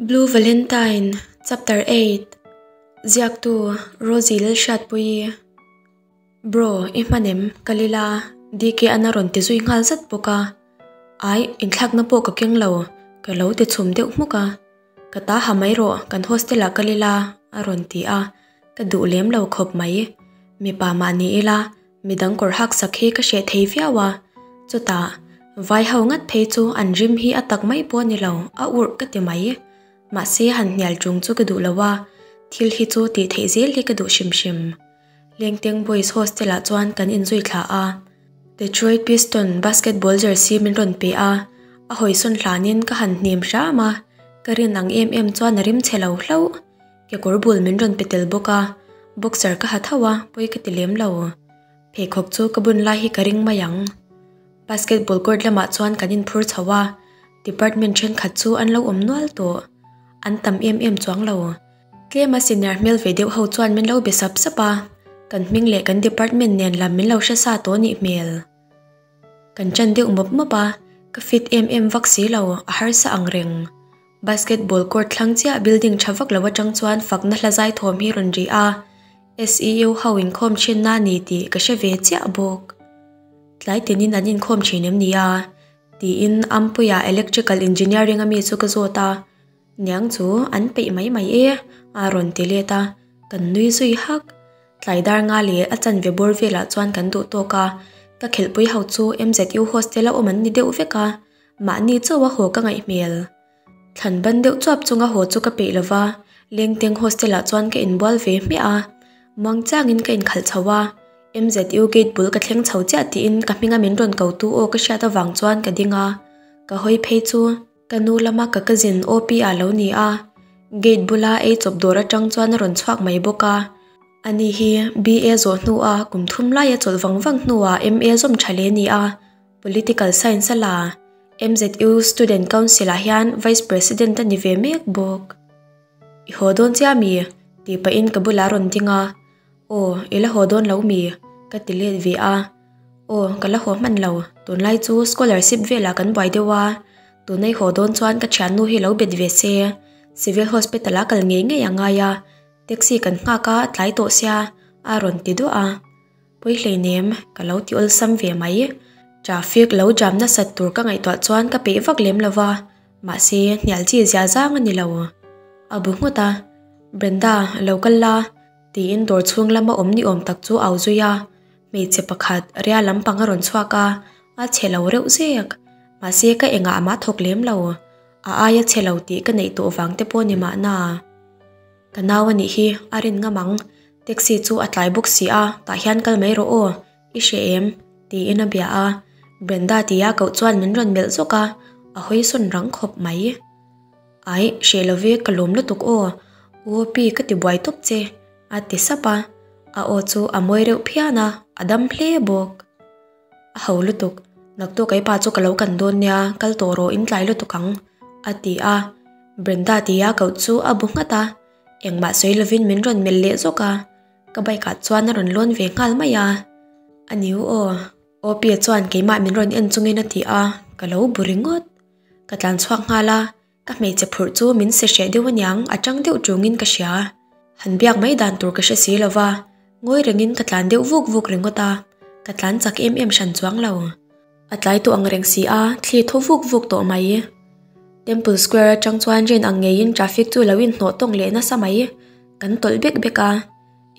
Blue Valentine Chapter 8 Ziaktu Rosie Lalhriatpuii Bro, i hman em? Ka lila DK an a rawn ti zui nghal zat bawk a. Ai, inthlakna pawh ka keng lo, ka lo ti chhum deuh hmuk a. Ka ta ha mai rawh, kan hostel ah ka lila a rawn ti a, ka duh lem lo khawp mai. Mipa mah ni ila, Midang kawr hak sak hi ka hreh thei viau a, chutah vai ho ngat phei chu an rim hi a tak mai pawh a ni lo, a urh ka ti mai. Mahse han hnial chung chu ka duh lo a, thil hi chu tih theih zel hi ka duh hrim hrim. Lengteng Boys Hostel ah chuan kan inzui thla a, Detroit Piston basketball jersey min rawn pe a, a hawisawn hlanin ka han hnim hram a, ka rin ang em em chuan a rim chhe lo hlauh. Kekawr bul min rawn pe tel bawk a, boxer ka ha tho a, pawi ka ti lem lo. Pheikhawk chu ka bun lai hi ka ring mai ang. Basketball court lamah chuan kan inphur chho a, department thenkhat chu an lo awm nual tawh. An tam em em chuang lo. Tlema senior hmel ve deuh ho chuan min lo be sap sap a, kan hming leh kan department nen lam min lo hre sa tawh nih hmel. Kan ṭan deuh mawp mawp a, ka fit em em vak si lo, a harsa ang reng. Basketball court thlang chiah building tha vak lo atang chuan fakna hla zai thawm hi rawn ri a, SEU ho inkhawm thinna a ni tih ka hre ve chiah bawk. Tlai tinin an inkhawm thin em ni a? tiin Ampuia electrical engineering a mi chu ka zawt a, niang chu an peih mai mai e a rawn ti let a, kan nui zui hak. Tlai dar nga leh a chanve bawr velah chuan kan duh tawk a, ka khelhpui ho chu MZU hostel a awm an ni deuh vek a, Mahni chauh a haw ka ngaih hmel. Thlan ban deuh chuap chunga haw chu ka peih lova, Lengteng hostel ah chuan ka inbual ve hmiah a. Muang changin ka inkhalh chho a, MZU gate bul ka thleng chho chiah tiin ka hminga min rawn ko tu aw ka hriat avang chuan ka ding a, ka hawi phei chu ka nu lama ka cousin OP ah lo ni a, gate bula ei chawp dawr atang chuan a rawn chhuak mai bawk a. Ani hi BA zawh hnua kum thum laia chawlh vang vang hnuah MA zawm tha hle ni a. Political Science a la, MZU Student Council ah hian Vice President a ni ve mek bawk. I haw dawn chiah mi? tih pahin ka bulah a rawn ding a, Aw, i la haw dawn lo mi? ka ti let ve a, Aw, ka la haw hman lo, tunlai chu scholarship velah kan buai deuh a, tuna i haw dawn chuan ka thiannu hi lo bet ve se, Civil Hospital ah kal ngei ngei a ngai a, taxi kan nghak a tlai tawh sia a rawn ti duah a. Pawi hleinem, ka lo ti awlsam ve mai. Traffic lo jam nasat tur ka ngaihtuah chuan ka peih vak lem lo va, mahse hnial chi zia zang a ni lo. A bu nghut a, Brenda, lo kal la, tiin dawr chhung lama awm ni awm tak chu au zui a. Hmeichhe pakhat ria lampang a rawn chhuak a, a chhe lo reuh zek. Mahse ka engah mah thawk lem lo. A aia chhe lo tih ka neih tawh vang te pawh ni mahna. Ka nau a nih hi, a rin ngam ang. Taxi chu a tlai bawk si a, tah hian kal mai rawh aw, i hre em? tiin a bia a. Brenda tia koh chuan min rawn melh zawk a, a hawi sawn rang khawp mai. Aih, hreh lo ve, ka lawm lutuk aw, U Opi ka ti buai tawp che, a ti sap a. A aw chu a mawi reuh phian a, a dam hle bawk. A ho lutuk, naktuk ei pa chu ka lo kan dawn nia, kal tawh rawh in tlai lutuk ang, a ti a. Brenda tia koh chu a bu nghat a, engmah sawi lovin min rawn melh leh zawk a, ka bike ah chuan a rawn lawn ve nghal mai a. A ni u aw, Opi chuan keimah min rawn en chungin a ti a, ka lo bu ringawt. Ka tlan chhuak nghal a, Ka hmeichhe phurh chu min se hreh deuh aniang, a tang deuh tungin ka hria. Han biak mai dan tur ka hre si lo va, ngawi rengin ka tlan deuh vuk vuk ringawt a, ka tlan chak em em hran chuang lo. A tlai tawh ang reng si a, thli thaw vuk vuk tawh mai. Temple Square atang chuan rin ang ngeiin traffic chu lo inhnawh tawng leh nasa mai. Kan tawlh bek bek a,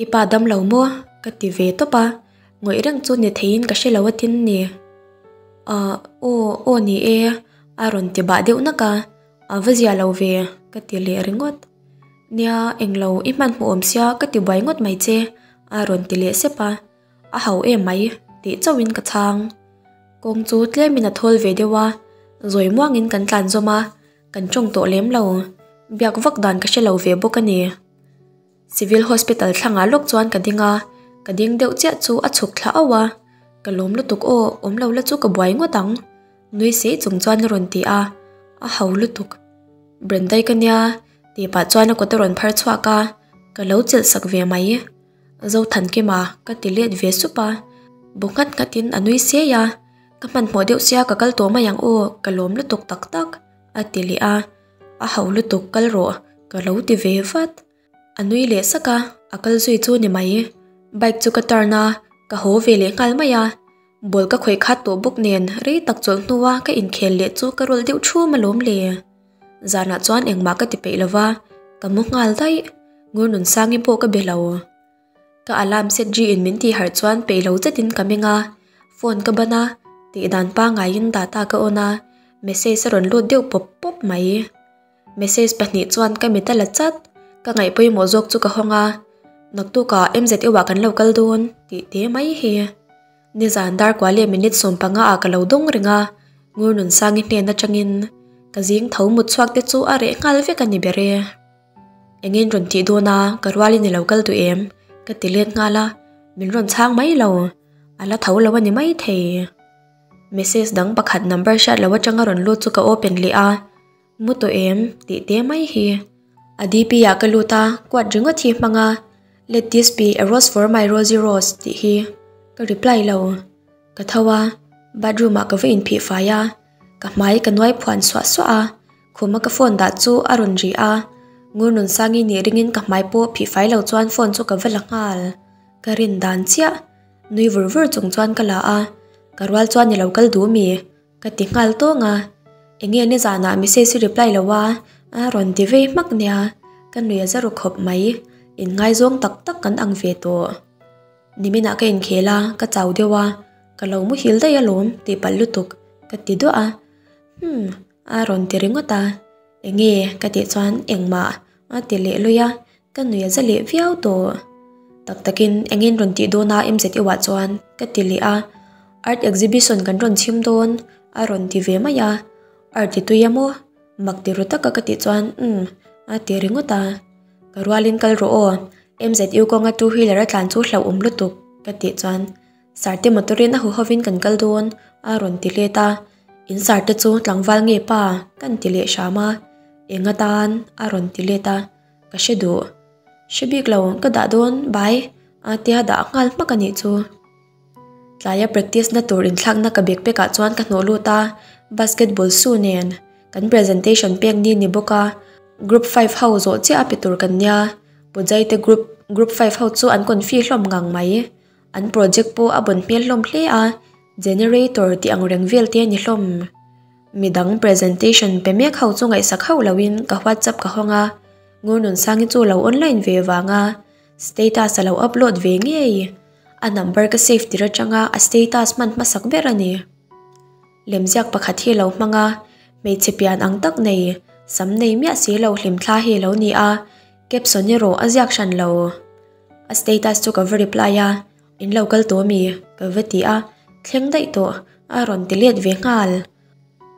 I pa dam lo maw? ka ti ve tawp a, ngawih reng chu ni theiin ka hre lo a tin ni. Ahh, aw, aw ni e. A rawn ti bah deuh nak a, a va zia lo ve ka ti leh ringawt. Nia, englo i hmanhmawh awm sia ka ti buai ngawt mai che a rawn ti leh sep a, a ho em mai tih chauhin ka chhang. Kawng chu tlemin a thawl ve deuh a, zawi muangin kan tlan zawm a, kan tawng tawh lem lo, biak vak dan ka hre lo ve bawk a ni. Civil Hospital thlangah lawk chuan ka ding a, ka ding deuh chiah chu a chhuk thla auh a, ka lawm lutuk aw, awm lo la chu ka buai ngawt ang. Nui sei chung chuan a rawn ti a, a ho lutuk. Brendai ka nia, tih pah chuan a kut a rawn phar chhuak a, ka lo chelh sak ve mai. Zothankima ka ti let ve sup a, bu nghat nghatin a nui sei a, ka hmanhmawh deuh sia ka kal tawh mai ang aw, ka lawm lutuk tak tak, a ti leh a. A ho lutuk kal rawh ka lo ti ve vat. A nui leh sak a, a kal zui chu ni mai. Bike chu ka turn a, ka haw ve leh nghal mai a. Ball ka khawih khat tawh bawk nen rei tak chawlh hnua ka inkhel leh chu ka rawlh deuh thum alawm le. Zanah chuan engmah ka ti peih lova, ka mu nghal daih. Ngurnunsangi pawh ka be lo. Ka alarm set ri in min tih harh chuan peih lo zetin ka meng a, phone ka ban a, tih dan pangaiin data ka on a, message a rawn lut deuh pawp pawp mai. Message pahnih chuan ka mit a la chat, ka ngaih pawimawh zawk chu ka hawng a, naktukah MZU ah kan lo kal dawn tih te mai hi. Nizan dar kua leh minute 15 ah ka lo dawng reng a, Ngurnunsangi hnen atangin ka zing tho mut chhuak te chu a reh nghal vek a ni ber e. Engin rawn tih dawn a, ka rualin i lo kal duh em? Ka ti let nghal a, min rawn chhang mai lo, a la tho lo a ni maithei. Message dang pakhat number hriat lo atanga rawn lut chu ka open leh a, Mu tawh em? Tih te mai hi. A DP ah ka lut a, quote ringawt hi hmang a, Let this be a rose for my Rosie Rose tih hi ka reply lo. Ka tho a, bathroom ah ka va inphih fai a, ka hmai ka nuai phuan suah suah a, khuma ka phone dah chu a rawn ri a, Ngurnunsangi nih ringin ka hmai pawh phih fai lo chuan phone chu ka va la nghal. Ka rin dan chiah. Nui vur vur chung chuan ka la a, ka rual chuan i lo kal duh mi? Ka ti nghal tawng a, enge nizanah message i reply lo a, a rawn ti vei hmak nia, ka nui a za ru khawp mai, inngaizawng tak tak kan ang ve tawh. Niminah ka inkhel a, ka chau deuh a, ka lo muhil daih alawm tih palh lutuk ka ti duah a, hmm a rawn ti ringawt a, enge ka tih chuan engmah a ti leh lui a, ka nui a za leh viau tawh. Tak takin engin rawn tih dawn a MZU ah chuan ka ti leh a, art exhibition kan rawn chhim dawn a rawn ti ve mai a, art i tui a maw? Mak ti ru taka ka tih chuan umm a ti ringawt a, ka rualin kal rawh aw, MZU kawnga two wheeler a tlan chu hlauhawm lutuk ka tih chuan Sarte motor in a hu hovin kan kal dawn a rawn ti let a, in sarte chu tlangval nge pa kan ti leh hram a, eng atan a rawn ti let a, ka hre duh. Hre bik lo ka dah dawn bai a tia dah nghal hmak a nih chu. Tlaia practice na tur inthlakna ka bag pekah chuan ka hnawh lut a, basketball shoe nen kan presentation pek ni ni bawk a, group five ho zawh chiah a pe tur kan nia, Pujai te group group five ho chu an confi hlawm ngang mai. An project pawh a bawn hmel hlawm hle a, generator tih ang reng vel te a ni hlawm. Midang presentation pe mek ho chu ngaihsak hauh loin ka whatsapp ka hawng a, Ngurnunsangi chu lo online ve vanga status a lo upload ve ngei. A number ka save tir atanga a status hman hmasak ber a ni. Lemziak pakhat hi lo hmang a, hmeichhe pian ang tak nei, sam nei miah si lo hlimthla hi a lo ni a, caption erawh a ziak hran lo. A status chu ka va reply a, In lo kal tawh ami? Ka va ti a, thleng daih tawh a rawn ti let ve nghal.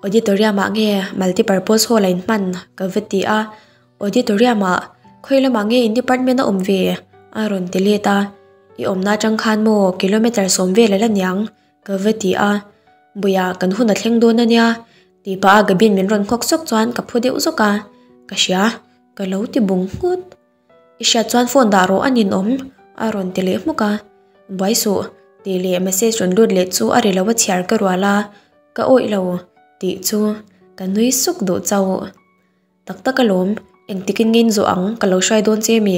Auditorium ah nge multipurpose hall a in hman? Ka va ti a, Auditorium ah khawi lamah nge in department a awm ve? A rawn ti let a, I awmna atang khan maw kilometre sawm vel a la niang? Ka va ti a, Buia kan hun a thleng dawn a nia tih pah a Gabin min rawn nghawk sawk chuan ka phu deuh zawk a, Ka hria ka lo ti bung nghut. I hriat chuan phone dah rawh a ninawm a rawn ti leh hmuk a, Buai suh tih leh message rawn lut leh chu a ri lo a chhiar ka rual a, ka awih lo tih chu ka nui suk duh chauh. Tak tak alawm, engtikin nge in zawh ang ka lo hruai dawn che mi,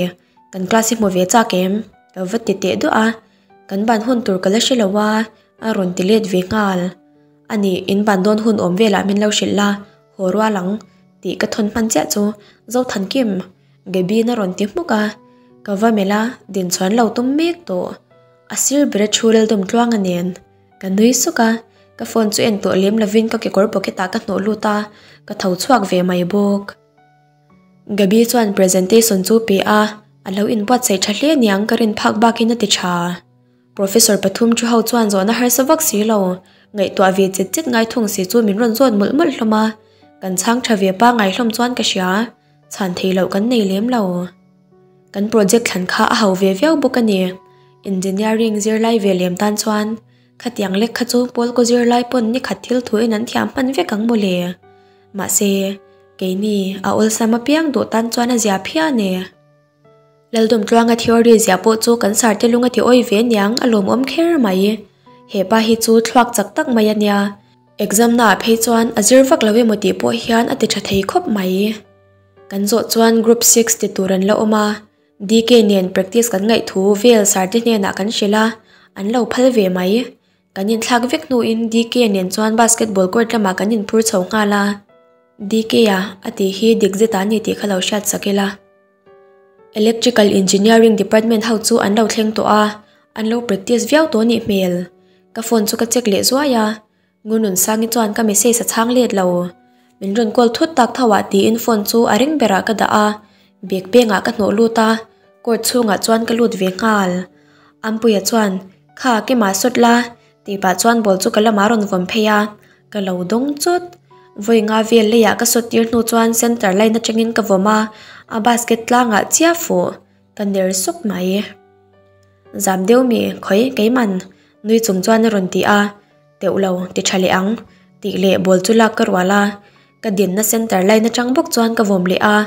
kan class hi hmu ve chak em? Ka va ti teh duah a, kan ban hun tur ka la hre lo a, a rawn ti let ve nghal. A nih, in ban dawn hun awm velah min lo hrilh la, haw rual ang tih ka thawn hman chiah chu Zothankim Gaby-in a rawn ti hmuk a, ka va melh a, din chhuan lo tum mek tawh. A sir ber a thu Laldawm Tluanga nen. Ka nui suk a, ka phone chu en tawh lem lovin ka kekawr pocket ah ka hnawh lut a, ka tho chhuak ve mai bawk. Gaby chuan presentation chu pe a, a lo inbuatsaih tha hle niang ka rin phak bakin a ti tha. Professor pathum thu ho chuan zawhna harsa vak si lo, ngaihtuah ve chet chet ngai thung si chu min rawn zawt mawlh mawlh hlawm a, kan chhang tha ve pangngai hlawm chuan ka hria. Chhan theih loh kan nei lem lo. Kan project thlan kha a ho ve viau bawk a ni. Engineering zirlai ve lem tan chuan khatiang lek kha chu Pawlkaw zirlai pawn ni khat thil thuin an thiam hman vek ang mawle. Mahse, keini a awlsam apiang duh tan chuan a zia phian e. Laldawmtluanga theory ziah pawh chu kan sarte lung a ti awi ve niang a lawmawm kher mai. He pa hi chu thluak chak tak mai a nia. Exam naah phei chuan a zir vak lo emaw tih pawh hian a ti tha thei khawp mai. Kan zawh chuan group six ti tur an la awm a, DK nen practice kan ngaih thu vel sir te hnenah kan hrilh a, an lo phal ve mai. Kan inthlak vek hnuin DK nen chuan basketball court lamah kan inphur chho nghal a. DK a a tih hi dik zet a ni tih kha lo hriat sak ila. Electrical Engineering department ho chu an lo thleng tawh a, an lo practice viau tawh nih hmel. Ka phone chu ka check leh zuai a, Ngununsangi chuan ka message a chhang let lo. Min rawn call thut tak tho ah tiin phone chu a ring berah ka dah a, bag pengah ka hnawh lut a, court chhungah chuan ka lut ve nghal. Ampuia chuan, Kha, kemah sawt la, tih pah chuan ball chu ka lamah a rawn vawm phei a, ka lo dawng chawt. Vawi nga vel leiah ka sawt tir hnu chuan center line atangin ka vawm a, a basket tlangah chiah fuh, ka ner sawk mai. Zam deuh mi, khawi, keiman, nui chung chuan a rawn ti a. Teuh lo, ti tha leh ang, tih leh ball chu lak ka rual a, ka dinna center line atang bawk chuan ka vawm leh a,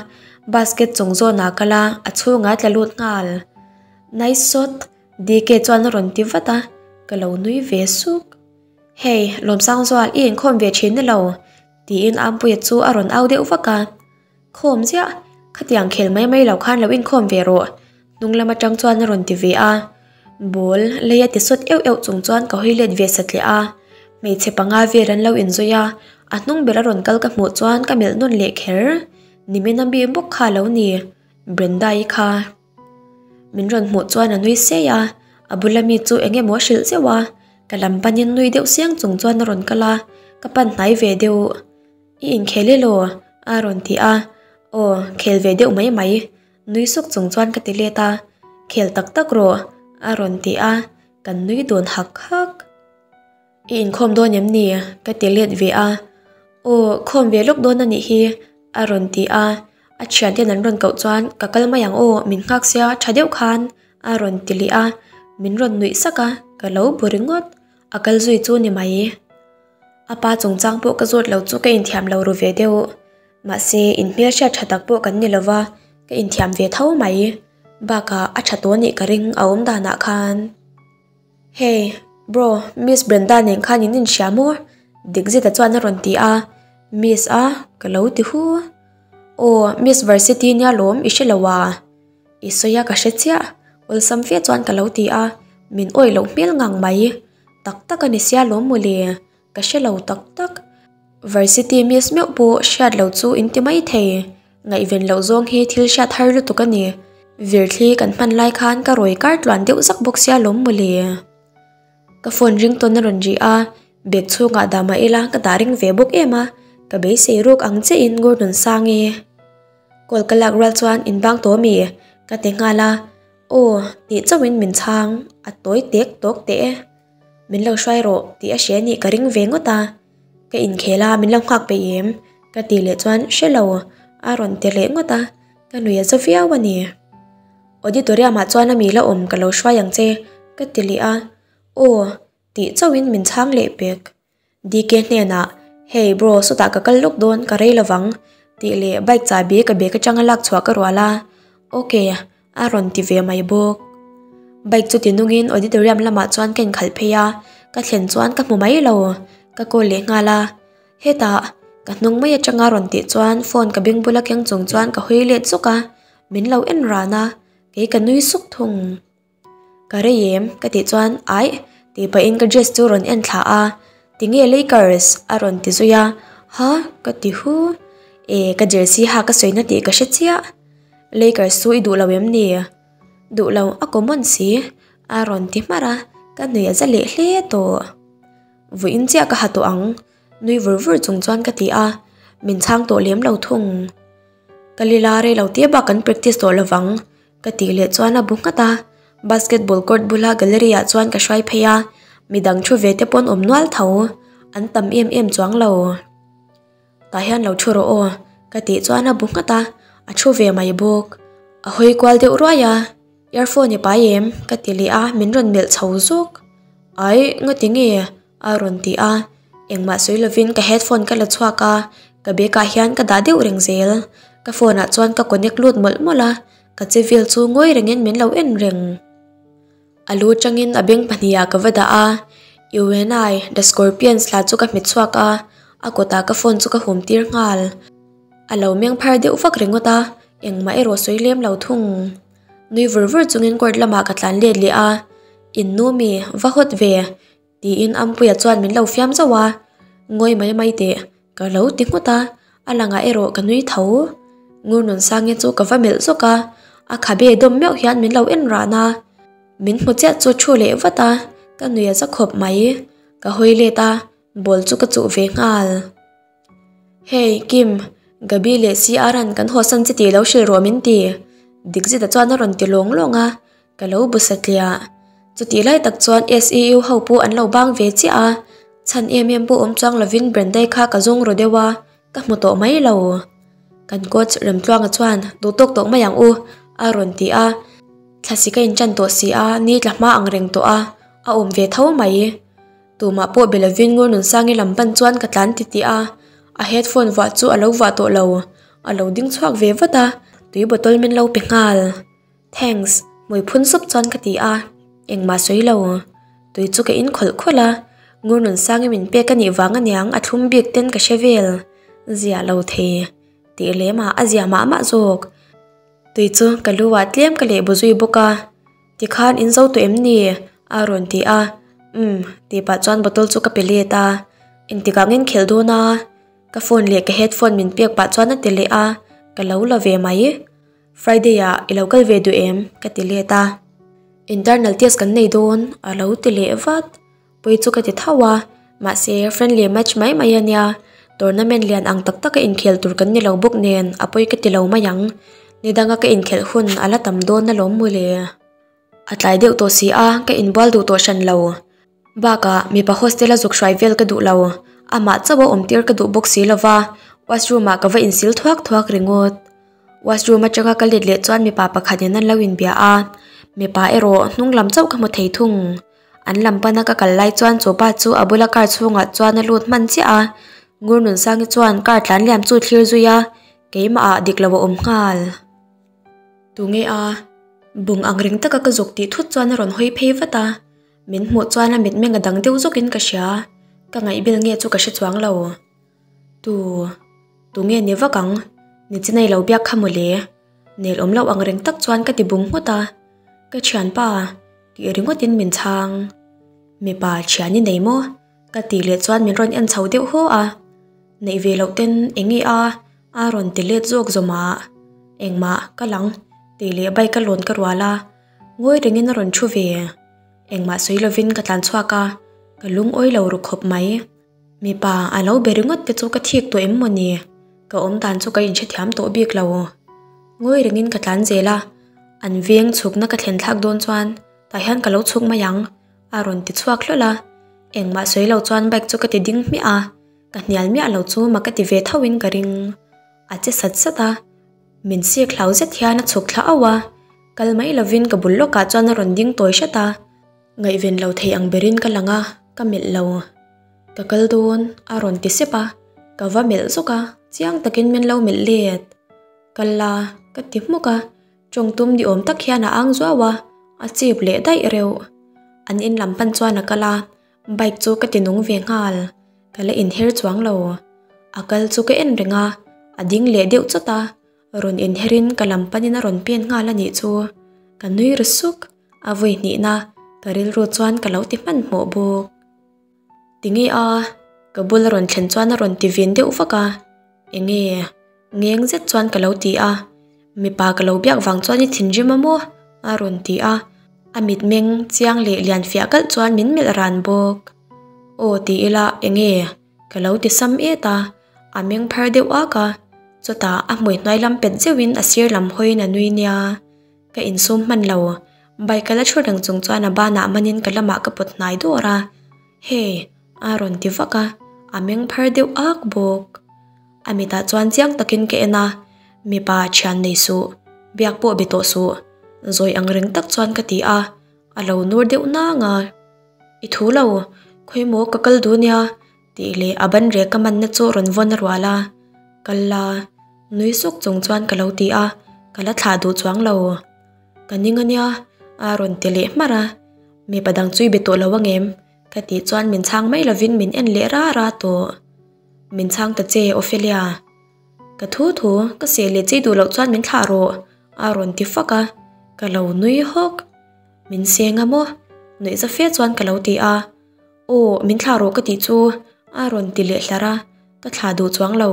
basket chung zawnah kal a, a chhungah tla lut nghal. Nice shot, DK chuan a rawn ti vat a, ka lo nui ve suk. Hey, Lawmsangzual, i inkhawm ve thin ni lo, tiin Ampuia chu a rawn au deuh vak a. Khawm ziah, khatiang khel mai mai lo khan lo inkhawm ve rawh, hnung lam atang chuan a rawn ti ve a. Ball lei a ti sawt euh euh chung chuan ka hawi let ve satliah a, hmeichhe panga vel an lo inzui a, a hnung ber a rawn kal ka hmuh chuan ka melh nawn leh kher. Nimin a mi bawk kha a lo ni, Brenda-i kha. Min rawn hmuh chuan a nui sei a, a bula mi chu eng emaw a hrilh zeuh a, ka lam panin nui deuh siang chung chuan a rawn kal a, ka pan hnai ve deuh. I inkhel elaw? a rawn ti a, Aw, khel ve deuh mai mai, nui suk chung chuan ka ti let a, Khel tak tak rawh, a rawn ti a, kan nui dun hak hak. I inkhawm dawn em ni? ka ti let ve a, Aw, khawm ve lawk dawn a nih hi, a rawn ti a, a thianten an rawn koh chuan Ka kal mai ang aw, min nghak sia tha deuh khan, a rawn ti leh a, min rawn nuih sak a, ka lo bu ringawt, a kal zui chu ni mai. A pa chungchang pawh ka zawt lo chu ka inthiam lo ru ve deuh. Mahse, inhmelhriat tha tak pawh kan ni lo va, ka inthiam ve tho mai. Bakah a tha tawh nih ka ring a awm danah khan. Hey, bro, Miss Brenda nen khan in inhria maw? Dik zeta chuan a rawn ti a. Miss a, ka lo ti hu. Aw, Miss Varsity nia lawm i hre lo a? I sawi a ka hre chiah, awlsam fe chuan ka lo ti a, min awih loh hmel ngang mai. Tak tak a ni sia lawm mawle, ka hre lo tak tak. Varsity miss meuh pawh hriat lo chu in ti mai thei. Ngaihven loh zawng hi thil hriat har lutuk a ni. Virthli kan hman lai khan ka rawi kar tluan deuh zak bawk sia lawm mawle. Ka phone ringtawn a rawn ri a, bag chhungah dah mah ila ka dah ring ve bawk em a, ka beisei ruk ang chiahin Gordon sang e. Call ka lak rual chuan in bang tawh mi? Ka ti nghal a. Aw, tih chauhin min chhang, a tawi tek tawk teh e. Min lo hruai rawh tih a hria nih ka ring ve ngawt a. Ka inkhel a, min lo nghak peih em? Ka tih leh chuan hre lo, a rawn ti leh ngawt a, ka nui a za viau a ni. Auditorium ah chuan a mi la awm ka lo hruai ang che, ka ti leh a. Aw, tih chauhin min chhang leh pek. DK hnenah, Hey bro, sawtah ka kal lawk dawn, ka rei lovang, tih leh bike chahbi ka bag atanga lak chhuah ka rual a, Ok, a rawn ti ve mai bawk. Bike chu ti nungin auditorium lamah chuan ka inkhalh phei a, ka thlen chuan ka hmu mai lo, ka call leh nghal a, Hetah, ka hnung mai atanga rawn tih chuan phone ka beng bula keng chung chuan ka hawi let zuk a, min lo en ran a, kei ka nui suk thung. Ka rei em? Ka tih chuan aih tih pahin ka dress chu rawn en thla a, tinge Lakers? A rawn ti zui a, ha? Ka ti hu. E, ka jersey ha ka sawina tih ka hre chiah. Lakers chu i duh lo em ni? Duh lo, a common si, a rawn ti hmarh a, ka hnuai a za leh hle tawh. Vawiin chiah ka ha tawh ang, nui vur vur chung chuan ka ti a, min chhang tawh lem lo thung. Ka lila rei lo te bak kan practice tawh lovang, Ka tih leh chuan a bu nghat a, basketball court bula gallery ah chuan ka hruai phei a, midang thu ve te pawn awm nual tho, an tam em em chuang lo. Tah hian lo thu rawh aw, ka tih chuan a bu nghat a, a thu ve mai bawk. A hawi kual deuh ruai a, earphone i pai em? Ka ti leh a, min rawn melh chho zawk. Aih, ngati nge? A rawn ti a, engmah sawi lovin ka headphone ka la chhuak a, ka bag ah hian ka dah deuh reng zel. Ka phone ah chuan ka connect lut mawlh mawlh a, ka che vel chu ngawi rengin min lo en reng. A lu atangin a beng pahnihah ka va dah a, You and I, The Scorpions hla chu ka hmet chhuak a, a kawtah ka phone chu ka hum tir nghal. A lo meng phar deuh vak ringawt a, engmah erawh sawi lem lo thung. Nui vur vur chungin court lamah ka tlan let leh a, In nu mi, va hawt ve, tiin Ampuia chuan min lo fiam zauh a, Ngawi mai mai teh, ka lo ti nghut a, a langah erawh ka nui tho. Ngurnunsangi chu ka va melh zawk a, a khabe dawm meuh hian min lo en ran a. Min hmu chiah chu thu leh vat a, ka nui a za khawp mai. Ka hawi let a, ball chu ka chuh ve nghal. Hey, Kim, Gabi leh CR-a'n kan hawsan che tih lo hrilh rawh min ti. Dik zeta chuan a rawn ti lawng lawng a, ka lo bu satliah. Chutih lai tak chuan SEU ho pawh an lo bang ve chiah a, chhan em em pawh awm chuang lovin Brandai kha ka zawng ru deuh a, ka hmu tawh mai lo. Kan coach Remtluanga chuan duh tawk tawh mai ang u a rawn ti a, thlasi ka inṭan tawh si a, ni tla hma ang reng tawh a, a awm ve tho mai. Tumah pawh be lovin Ngurnunsangi lam pan chuan ka tlan titih a, a headphone vuah chu a lo vuah tawh lo, a lo ding chhuak ve vat a, tui bottle min lo pe nghal. Thanks, hmui phun sup chuan ka ti a, engmah sawi lo. Tui chu ka in khawlh khawlh a, Ngurnunsangi min pek a nih vang aniang a thlum bik ten ka hre vel, zia lo thei tih lem ah a zia mah mah zawk. Tui chu ka lu ah tlem ka leh bu zui bawk a. Tikhan in zo tawh em ni? a rawn ti a, Umm tih pah chuan bottle chu ka pe let a, Engtikah ngen khelh dawn a? Ka phone leh ka headphone min pek pah chuan a ti leh a, ka lo la ve mai. Friday ah i lo kal ve duh em? ka ti let a, Internal test kan nei dawn a lo ti leh vat. Pawi chu ka ti tho a, mahse friendly match mai mai a nia, tournament lian ang tak taka inkhel tur kan ni lo bawk nen a pawi ka ti lo mai ang, ni danga ka inkhelh hun a la tam dawn alawm mawle. A tlai deuh tawh si a, ka inbual duh tawh hran lo. Bakah mipa hostel a zuk hruai vel ka duh lo, amah chauh a awm tir ka duh bawk si lova, washroom ah ka va insil thuak thuak ringawt. Washroom atanga ka let leh chuan mipa pakhat in an lo inbia a, mipa erawh hnung lam chauh ka hmu thei thung. An lam pana ka kal lai chuan chu pa chu a bula car chhungah chuan a lut hman chiah a, Ngurnunsangi chuan car tlan liam chu thlir zui a, keimah ah dik lo a awm nghal. Tunge a? Bung ang reng taka ka zuk tih thut chuan a rawn hawi phei vat a, min hmuh chuan a mitmeng a dang deuh zawkin ka hria, ka ngaihbel nge chu ka hre chuang lo. Tu? Tunge ni vak ang? Nichinai lo biak kha mawle. Nel awm loh ang reng tak chuan ka ti bung nghut a, Ka thianpa, tih ringawtin min chhang. Mipa thian i nei maw? Ka tih leh chuan min rawn en chho deuh haw a, Neih ve loh ten eng nge a? A rawn ti let zawk zawm a, Engmah, ka lang, tih leh bike a lawn ka rual a, ngawi rengin a rawn thu ve. Engmah sawi lovin ka tlan chhuak a, ka lungawi lo ru khawp mai. Mipa a lo be ringawt te chu ka thik tawh em maw ni? Ka awm dan chu ka inhrethiam tawh bik lo. Ngawi rengin ka tlan zel a, an veng chhukna ka thlen thlak dawn chuan tah hian ka lo chhuk mai ang a rawn ti chhuak hlawlh a. Engmah sawi lo chuan bike chu ka ti ding hmiah a, ka hnial miah lo chu mak ka ti ve tho in ka ring. A che sat sat a, min sik hlau zet hian a chhuk thla auh a, kal mai lovin ka bul lawkah chuan a rawn ding tawi hret a. Ngaihven lo thei ang berin ka lang a, ka melh lo. Ka kal dawn, a rawn ti sep a, ka va melh zawk a, chiang takin min lo melh let. Kal la, ka ti hmuk a, tawng tum ni awm tak hian a ang zuau a, a chip leh daih reuh. An in lam pan chuan a kal a, bike chu ka ti nung ve nghal, ka la inher chuang lo. A kal chu ka en reng a, a ding leh deuh chawt a, rawn inherin ka lam panin a rawn pen nghal a nih chu. Ka nui ri suk. A vawi hnihna ka rilru chuan ka lo ti hmanhmawh bawk. Tinge a, ka bul a rawn thlen chuan a rawn ti vin deuh vak a, enge ngeng zet chuan ka lo ti a, mipa ka lo biak vang chuan i thinrim a maw? a rawn ti a, a mitmeng chiang leh lian fiah kalh chuan min melh ran bawk. Aw ti ila enge ka lo ti sam et a, a meng phar deuh ak a, chutah a hmui hnuai lam pet zeuhin a sir lam hawiin a nui nia. Ka insum hman lo, bike a la thu reng chung chuan a banah manin ka lamah ka pawt hnai dawr a, Hey! a rawn ti vak a, a meng phar deuh ak bawk. A mitah chuan chiang takin ka en a, Mipa thian nei suh, biak pawh be tawh suh, zawi ang reng tak chuan ka ti a, a lo nur deuh nang a. I thu lo, khawimaw ka kal duh nia, Tih leh a ban rek ka manna chu rawn vawn a rual a, Kal la, nui suk chung chuan ka lo ti a, ka la thlah duh chuang lo. Ka ning a nia, a rawn ti leh hmarh a, Mipa dang chu i be tawh lo angem? ka tih chuan min chhang mai lovin min en leh ra ra tawh. Min chhang ta che, Ophelia. Ka thu thu, ka seh leh chei duh loh chuan min thlah rawh a rawn ti fak a, ka lo nui hawk. Min seng a maw? Nuih za fe chuan ka lo ti a. Aw, min thlah rawh ka tih chu a rawn ti leh hlar a, ka thlah duh chuang lo.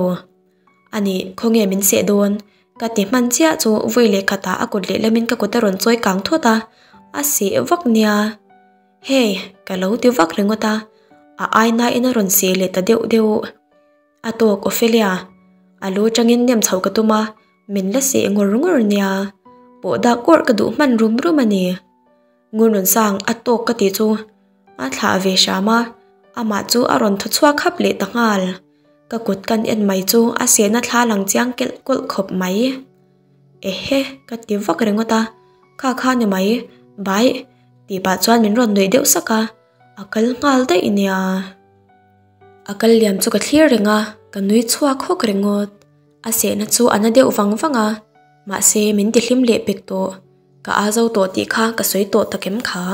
A nih, khawnge min seh dawn? Ka ti hman chiah chu vawi leh khatah a kut lehlamin ka kut a rawn chawi kang thawt a, a seh vak nia. Hey, ka lo ti vak ringawt a, a ainain a rawn seh leh ta deuh deuh. A tawk Ophelia, a lu atangin nem chhoh ka tum a, min la seh ngur ngur nia. Pawh dak awrh ka duh hman rum rum a ni. Ngun rawn sang a tawk ka tih chu a thlah ve hram a, amah chu a rawn thaw chhuak hap leh ta nghal. Ka kut kan en mai chu a sehna thla lang chiang kelh kawlh khawp mai. Ehe, ka ti vak ringawt a, kha kha ni mai, bye tih pah chuan min rawn nuih deuh sak a, a kal nghal daih nia. A kal liam chu ka thlir reng a, ka nui chhuak hawk ringawt. A sehna chu a na deuh vang vang a, mahse min ti hlim leh pek tawh. Ka a zo tawh tih kha ka sawi tawh tak em kha?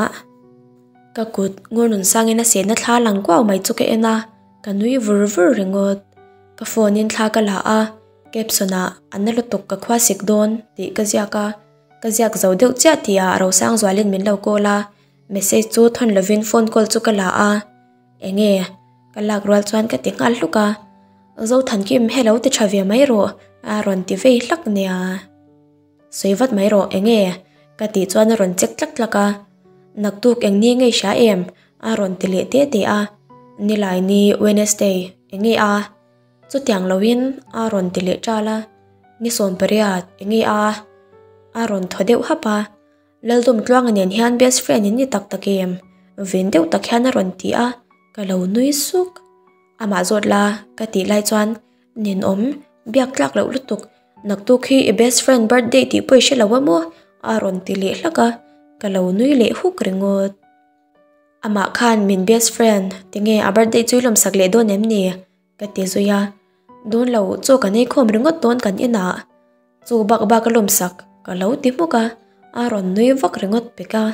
Ka kut ngur nun sangin a sehna thla lang kuau mai chu ka en a, ka nui vur vur ringawt. Ka phone in thla ka la a, caption ah a na lutuk ka khua sik dawn tih ka ziak a, ka ziak zo deuh chiah tihah Rosangzualin min lo call a, message chu thawn lovin phone call chu ka la a. Enge? Ka lak rual chuan ka ti nghal hluk a, Zothankim hello ti tha ve mai rawh a rawn ti vei hlak nia. Sawi vat mai rawh enge? Ka tih chuan a rawn chek tlak tlak a, Naktuk eng ni ngei hria em? A rawn ti leh te te a, Nilai ni Wednesday enge a? Chutiang loin a rawn ti leh ṭal a, Ni 18 enge a? A rawn thaw deuh hap a. Laldawmtluanga nen hian best friend in ni tak tak em? Ven deuh tak hian a rawn ti a, ka lo nui suk. Amah zawt la ka tih lai chuan ninawm biak tlak loh lutuk, naktuk hi i best friend birthday tih pawh i hre lo a maw? A rawn ti leh hlak a, ka lo nui leh huk ringawt. Amah khan min best friend tinge a birthday chu i lawmsak leh dawn em ni? Ka ti zui a, dawn lo chaw kan ei khawm ringawt dawn kan inah. Chu bak bak a lawmsak ka lo ti hmuk a, a rawn nui vak ringawt pek a.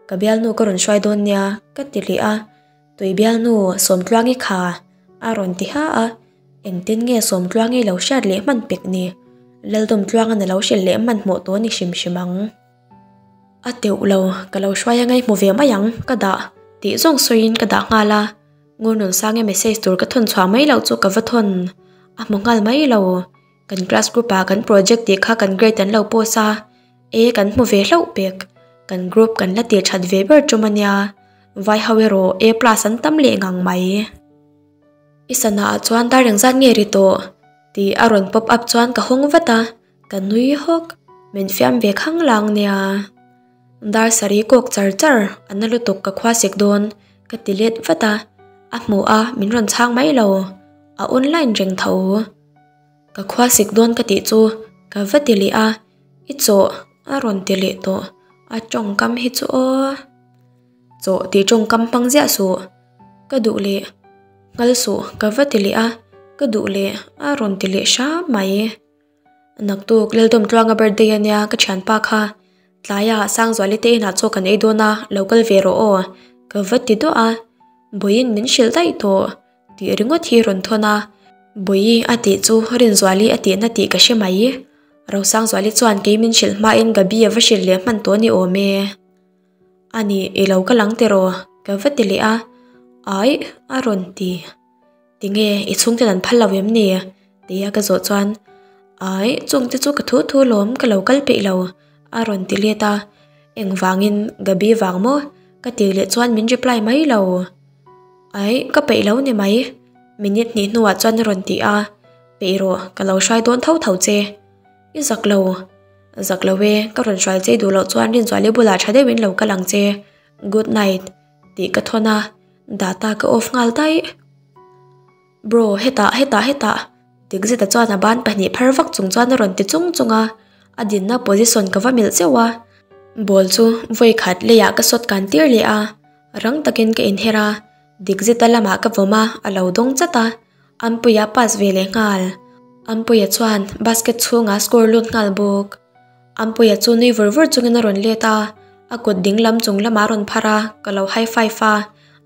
Ka bialnu ka rawn hruai dawn nia ka ti leh a, Tui bialnu Sawmtluangi kha a rawn ti ha a, engtin nge Sawmtluangi lo hriat leh hman pek ni? Laldawmtluanga'n a lo hrilh leh hmanhmawh tawh ni hrim hrim ang. A teuh lo, ka lo hruai a ngaihmu ve mai ang, ka dah tih zawng sawiin ka dah nghal a. Ngurnunsangi message tur ka thawn chhuah mai loh chu ka va thawn a hmu nghal mai lo. Kan class group ah kan project tih kha kan grade an lo post a, e kan hmu ve hlauh pek. Kan group kan la tih that ve ber tum ania, vai ho erawh A plus an tam leh ngang mai. I sana ah chuan dar engzat nge ri tawh? Tih a rawn pop up chuan ka hawng vat a, ka nui hawk. Min fiam ve khang lang nia. Dar saree kawk char char a na lutuk ka khua sek dawn ka ti let vat a, a hmuh a min rawn chhang mai lo, a online reng tho. Ka khua sik dawn ka tih chu ka va ti leh a, i chawh a rawn ti leh tawh, a tawngkam hi chu aw. Chawh tih tawngkam hmang ziah suh, ka duh leh nghal suh ka va ti leh a, ka duh leh a rawn ti leh hram mai. Naktuk Laldawmtluanga birthday ania ka thianpa kha tlaiah Sangzuali te inah chaw kan ei dawn a, lo kal ve rawh aw ka va ti duah a, Bawiin min hrilh daih tawh. Tih ringawt hi rawn thawn a, Bawihi a tih chu Rinzuali a tihna tih ka hre mai. Rosangzuali chuan kei min hrilh hmain Gabi a va hrilh leh hman tawh ni awm e. A nih, i lo ka lang tiraw? Ka va ti leh a, Aih, a rawn ti. Tinge, i chhungten an phal lo em ni? Tia ka zawh chuan, Aih, chungte chu ka thu thu lawm, ka lo kal peih lo, a rawn ti let a. Engvangin Gabi vang maw? Ka tih leh chuan min reply mai lo. Aih, ka peih lo ni mai. Minute hnih hnuah chuan a rawn ti a, Peih rawh, ka lo hruai dawn tho tho che. I zak lo. Zak lo e, ka rawn hruai che duh loh chuan Rinzuali bulah tha deuhin lo kal ang che. Good night, tih ka thawn a, data ka off nghal daih. Bro, hetah, hetah, hetah, dik zeta chuan a ban pahnih phar vak chung chuan a rawn ti chung chung a, a dinna position ka va melh zeuh a. Ball chu vawi khat leiah ka sawt kan tir leh a. Rang takin ka inher a, dik zeta lamah ka vawm a, a lo dawng chat a, Ampuia pass ve leh nghal. Ampuia chuan basket chhungah score lut nghal bawk. Ampuia chu nui vur vur chungin a rawn let a, a kut ding lam chung lamah a rawn phar a, ka lo high five a,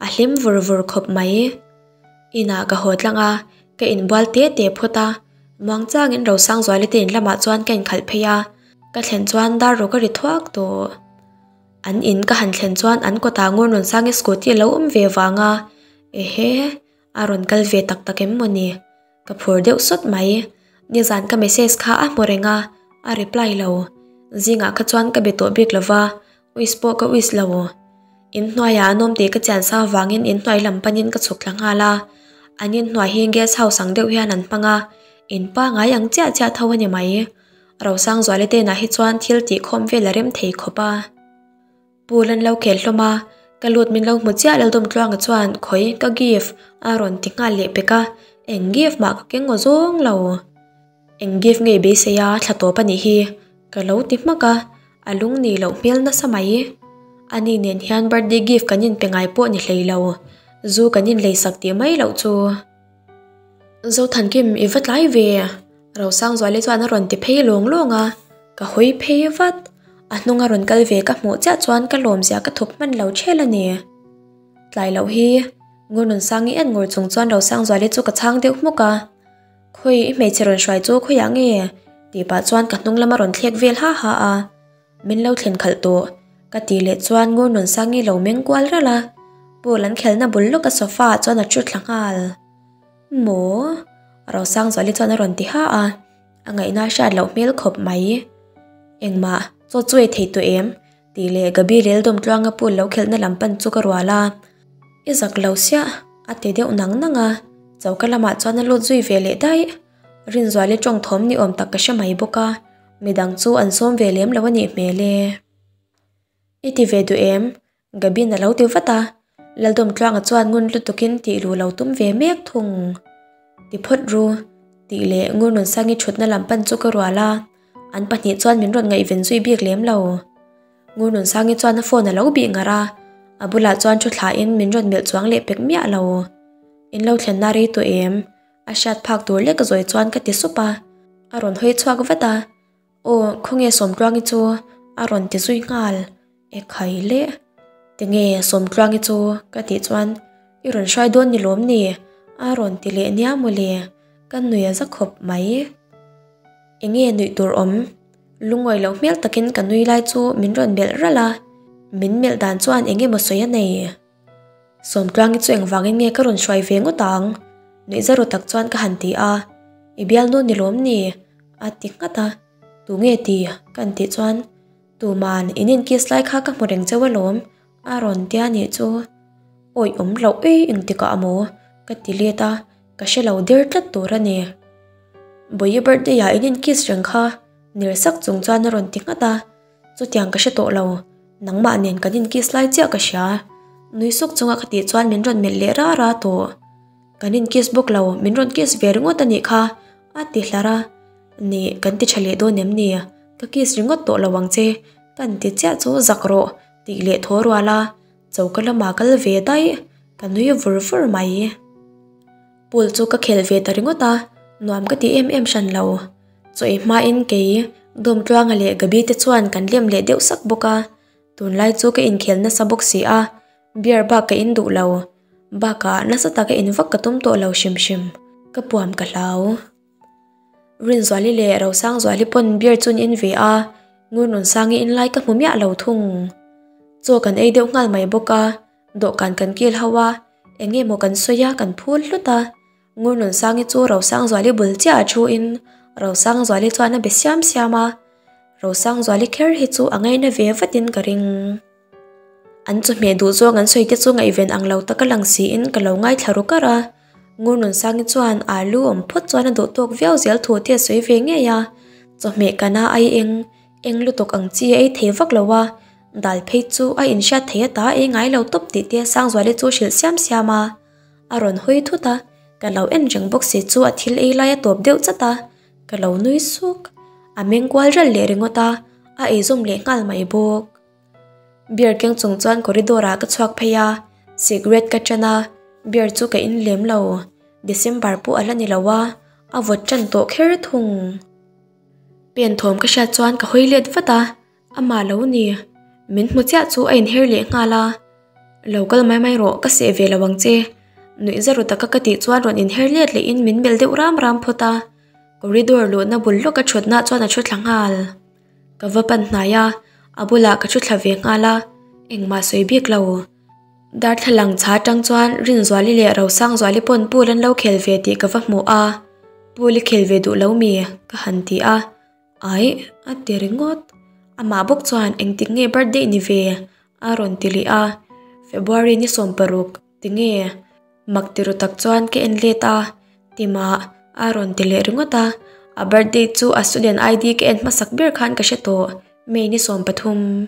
a hlim vur vur khawp mai. Inah ka haw tlang a, ka inbual te te phawt a. Muangchangin Rosangzuali te in lamah chuan ka inkhalh phei a, ka thlen chuan dar rawk a ri thuak tawh. An in ka han thlen chuan an kawtah Ngurnunsangi scooty a lo awm ve vang a, ehe, a rawn kal ve tak tak em mawni? Ka phur deuh sawt mai. Nizan ka message kha a hmu reng a, a reply lo. Zingah kha chuan ka be tawh bik lo va, wish pawh ka wish lo. Inhnuaiah an awm tih ka chian sa avangin inhnuai lam panin ka chhuk thla nghal a. An inhnuai hi guest house ang deuh hian an hmang a, in pangai ang chiah chiah tho a ni mai. Rosangzuali te inah hi chuan thil tih khawm vel a rem thei khawp a. Pool an lo khel hlawm a, ka lut min lo hmu chiah Laldawmtluanga chuan khawi ka gift a rawn ti nghal leh pek a, eng gift mah ka keng aw zawng lo. Eng gift nge beisei a thla tawp a nih hi ka lo ti hmak a, a lung ni loh hmel nasa mai. Ani nen hian birthday gift kan inpe ngai pawh ni hlei lo, zu kan inleisak tih mai loh chu. Zothankim i va tlai ve? Rosangzuali chuan a rawn ti phei lawng lawng a, ka hawi phei vat. A hnunga rawn kal ve ka hmuh chiah chuan ka lawmzia ka thup hman lo ṭhel a ni. Tlai loh hi Ngurnunsangi en ngur chung chuan Rosangzuali chu ka chhang deuh hmuk a. Khawi i hmeichhe rawn hruai chu khawiah nge? tih pah chuan ka hnung lama rawn thlek vel ha ha a. Min lo thlen khalh tawh, ka tih leh chuan Ngurnunsangi lo meng kual ralh a. Pool an khelna bul lawka sofa ah chuan a thu thla nghal. Maw? Rosangzuali chuan a rawn ti ha a, a ngaihna a hriat loh hmel khawp mai. Engmah, chaw chu ei thei tawh em? tih leh Gabi Leldawmtluanga pool lo khelhna lam pan chu ka rual a. I zak lo siah, a ti deuh nang nang a, choka lamah chuan a lut zui ve leh daih. Rinzuali tawng thawm ni awm tak ka hre mai bawk a, midang chu an sawm ve lem lo a nih hmel e. I ti ve duh em? Gabin a lo ti vat a, Laldawmtluanga chuan ngun lutukin tih luh lo tum ve mek thung. Ti phawt ru, tih leh Ngurnunsangi thutna lam pan chu ka rual a, an pahnih chuan min rawn ngaihven zui bik lem lo. Ngurnunsangi chuan a phone a lo bih ngar a, a bulah chuan thu thlain min rawn melh chuang leh pek miah lo. In lo thlenna rei tawh em? A hriat phak tur lek zawi chuan ka ti sup a, a rawn hawi chhuak vat a. Aw, khawnge Sawmtluangi chu a rawn ti zui nghal. E khai le, tinge Sawmtluangi chu ka tih chuan i rawn hruai dawn ni lawm ni? A rawn ti leh nia mawle, ka nui a za khawp mai. Enge nuih tur awm? Lungawi loh hmel takin ka nui lai chu min rawn melh ralh a, min melh dan chuan enge maw sawi a nei? Sawmtluangi chu engvangin nge ka rawn hruai ve ngawt ang? Nuih zaro tak chuan ka han ti a, I bialnu ni lawm ni? a ti nghat a, Tu nge ti? ka han tih chuan, Tuman in inkiss lai kha ka hmu reng cheu alawm a rawn tia nih chu. Awih awm loh ei engtikah amaw? ka ti let a, ka hre lo der tlat tur a ni. Bawihi birthday ah in inkiss reng kha ner sak chung chuan a rawn ti nghat a. Chutiang ka hre tawh lo, nangmah nen kan inkiss lai chiah ka hria. Nui suk chunga ka tih chuan min rawn melh leh ra ra tawh. Kan inkiss bawk lo, min rawn kiss ve ringawt a nih kha, a ti hlar a. Nih, kan ti tha leh dawn em ni? Ka kiss ringawt tawh lo ang che, kan ti chiah chu zak rawh, tih leh thaw rual a, choka lamah kal ve daih, ka nui vur vur mai. Pool chu ka khel ve ta ringawt a, nuam ka ti em em hran lo. Chaw ei hmain kei, Dawmtluanga leh Gabi te chuan kan lem leh deuh sak bawk a, tunlai chu ka inkhel nasa bawk si a, beer bak ka in duh lo. Bakah nasa taka in vak ka tum tawh lo hrim hrim, ka puam ka hlau. Rinzuali leh Rosangzuali pawn beer chu an in ve a, Ngurnunsangi in lai ka hmu miah lo thung. Chaw kan ei deuh nghal mai bawk a, dawhkan kan kil ho a, eng nge maw kan sawi a kan phul hlut a. Ngurnunsangi chu Rosangzuali bul chiah a thu in Rosangzuali chuan a be siam siam a, Rosangzuali kher hi chu a ngaina ve vat in ka ring. An chawhmeh duh zawng an sawi te chu ngaihven ang lo taka lang siin ka lo ngaithla ru kar a, Ngurnunsangi chuan alu awm phawt chuan a duh tawk viau zel thu te a sawi ve ngei a, chawhmeh kana ai eng eng lutuk ang chi a ei thei vak lo a, dal phei chu a inhriat thei ata ei ngai lo tawp tih te Sangzuali chu hrilh siam siam a. A rawn hawi thut a, ka lo en reng bawk si chu a thil ei lai a tawp deuh chat a, ka lo nui suk. A meng kual ralh leh ringawt a, a eizawm leh nghal mai bawk. Beer keng chung chuan corridor ah ka chhuak phei a, cigarette ka tan a, beer chu ka in lem lo. December pawh a la ni lo a, a vawt tan tawh kher thung. Pen thawm ka hriat chuan ka hawi let vat a, Amah lo ni. Min hmu chiah chu a inher leh nghal a. Lo kal mai mai rawh, ka seh ve lo ang che. Nuih za ru taka ka tih chuan rawn inher let lehin min melh deuh ram ram phawt a. Corridor luhna bul lawka thutna chuan a thu thla nghal. Ka va pan hnai a, a bulah ka thu thla ve nghal a, engmah sawi bik lo. Darthlalang chha atang chuan Rinzuali leh Rosangzuali pawn pool an lo khel ve tih ka va hmu a, Pool i khel ve duh lo mi? ka han ti a, Aih, a ti ringawt. Amah bawk chuan engtik nge birthday ni ve? a rawn ti leh a, February ni 16, tinge? Mak ti ru tak chuan ka en let a, Timah a rawn ti leh ringawt a, a birthday chu a student ID ka en hmasak ber khan ka hre tawh, May ni 13.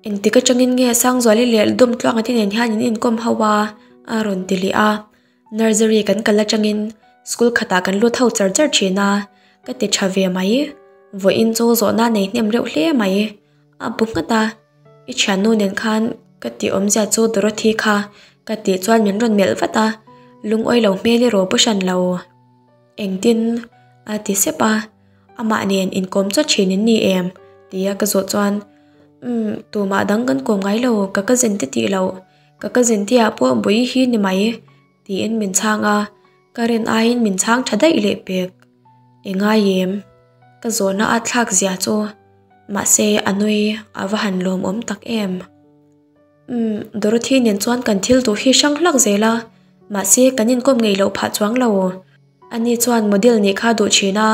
Engtik atangin nge Sangzuali leh Dawmtluanga te nen hian in inkawm ho a? a rawn ti leh a, Nursery kan kal atangin school khatah kan lut ho char char thin a, ka ti tha ve mai. Vawiin chu zawhna nei hnem reuh hle mai. A bu nghat a, I thiannu nen khan ka tih awmzia chu Dorothy kha ka tih chuan min rawn melh vat a, lungawi lo hmel erawh pu hran lo. Engtin? a ti sep a, amah nen inkawm chawt thin in ni em? tia ka zawh chuan, Umm, tumah dang kan kawm ngai lo, ka cousin te tih loh, ka cousin te ah pawh Bui hi ni mai, tiin min chhang a, ka rin aiin min chhang tha daih leh pek. Engai em? Ka zawhna a thlak zia chu, mahse a nui a va han lawmawm tak em. Umm, Dorothy nen chuan kan thil duh hi hrang hlak zel a, mahse kan inkawm ngei loh phah chuang lo. Ani chuan model nih kha duh thin a,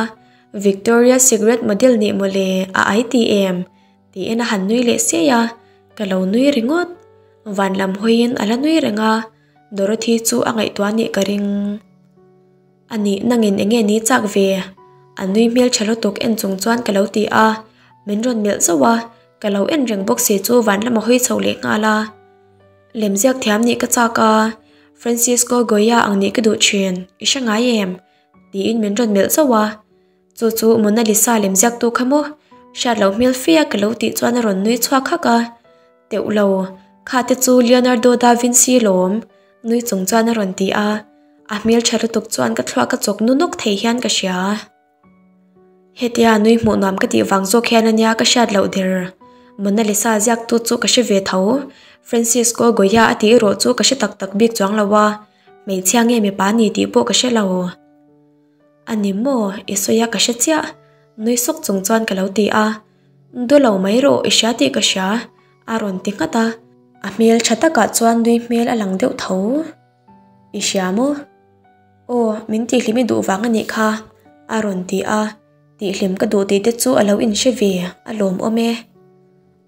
Victoria Secret model nih mawle a ai ti em? tiin a han nui leh siai a, ka lo nui ringawt. Van lam hawiin a la nui reng a, Dorothy chu a ngaihtuah nih ka ring. A nih nangin enge ni chak ve? A nui hmel tha lutuk en chung chuan ka lo ti a, min rawn melh zauh a, Ka lo en reng bawk si chu van lama hawi chho leh nghal a. Lemziak thiam nih ka chak a, Francisco Goya ang nih ka duh thin, i hre ngai em? tiin min rawn melh zauh a. Chu chu Mona Lisa lemziaktu kha maw? Hriat loh hmel fe a ka lo tih chuan a rawn nui chhuak hak a. Teuh lo, kha te chu Leonardo da Vinci lawm, nui chung chuan a rawn ti a. A hmel tha lutuk chuan ka thluak a chawk nu nawk thei hian ka hria. Hetia nui hmuh nuam ka tih vang zawk hian ania ka hriat loh der. Mona Lisa ziaktu chu ka hre ve tho. Francisco Goya a tih erawh chu ka hre tak tak bik chuang lo a, hmeichhia nge mipa ni tih pawh ka hre lo. A ni maw, i sawi a ka hre chiah, nui sawk chung chuan ka lo ti a. Du lo mai rawh, i hria tih ka hria, a rawn ti nghat a. A hmel tha takah chuan nui hmel a lang deuh tho. I hria maw? Aw, min tihhlim i duh vang a nih kha, a rawn ti a, tihhlim ka duh tih te chu a lo inhre ve, a lawmawm e.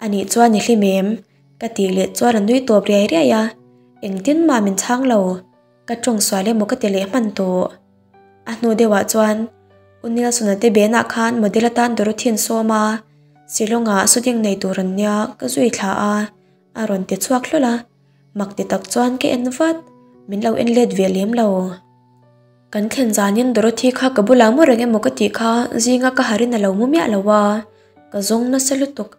A nih chuan i hlim em? Ka tih leh chuan a nui tawp riai riai a, engtin mah min chhang lo, ka tawng sual emaw ka ti leh hman tawh. A hnu deuhah chuan U Nelson-a te benah khan model atan Dorothy an sawm a, Shillong-ah shooting nei tur an nia ka zui thla a, a rawn ti chhuak hlawl a. Mak ti tak chuan ka en vat, min lo en let ve lem lo. Kan thlen zanin Dorothy kha ka bulah mu reng emaw ka tih kha zinga ka harin a lo mu miah lo a, ka zawng nasa lutuk.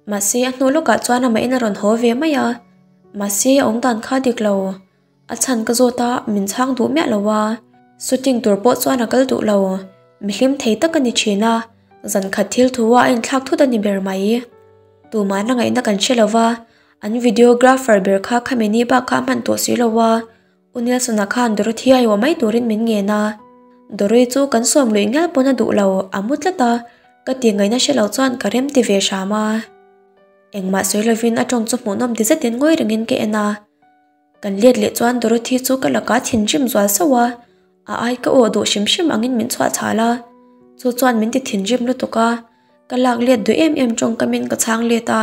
Mahse a hnu lawkah chuan amahin a rawn haw ve mai a, mahse a awm dan kha dik lo. A chhan ka zawt a, min chhang duh miah lo a, shooting tur pawh chuan a kal duh lo. Mi hlim thei tak a ni thin a, zan khat thil thu a a inthlak thut a ni ber mai. Tuman a ngaihna kan hre lo va, An videographer ber kha Khameni bak kha a hman tawh si lo a, U Nelson-a khan Dorothy a iawh mai turin min ngen a. Doroy chu kan sawm luih ngial pawn a duh lo, a mu tlat a, ka tih ngaihna hre lo chuan ka rem ti ve hram a. Engmah sawi lovin a tawng chu hmuhnawm ti zetin ngawi rengin ka en a. Kan let leh chuan Dorothy chu ka lakah thinrim zual sauh a, a ai ka awh duh hrim hrim angin min chhuah chhal a, chu chuan min ti thinrim lutuk a, ka lak let duh em em tawngkamin ka chhang let a.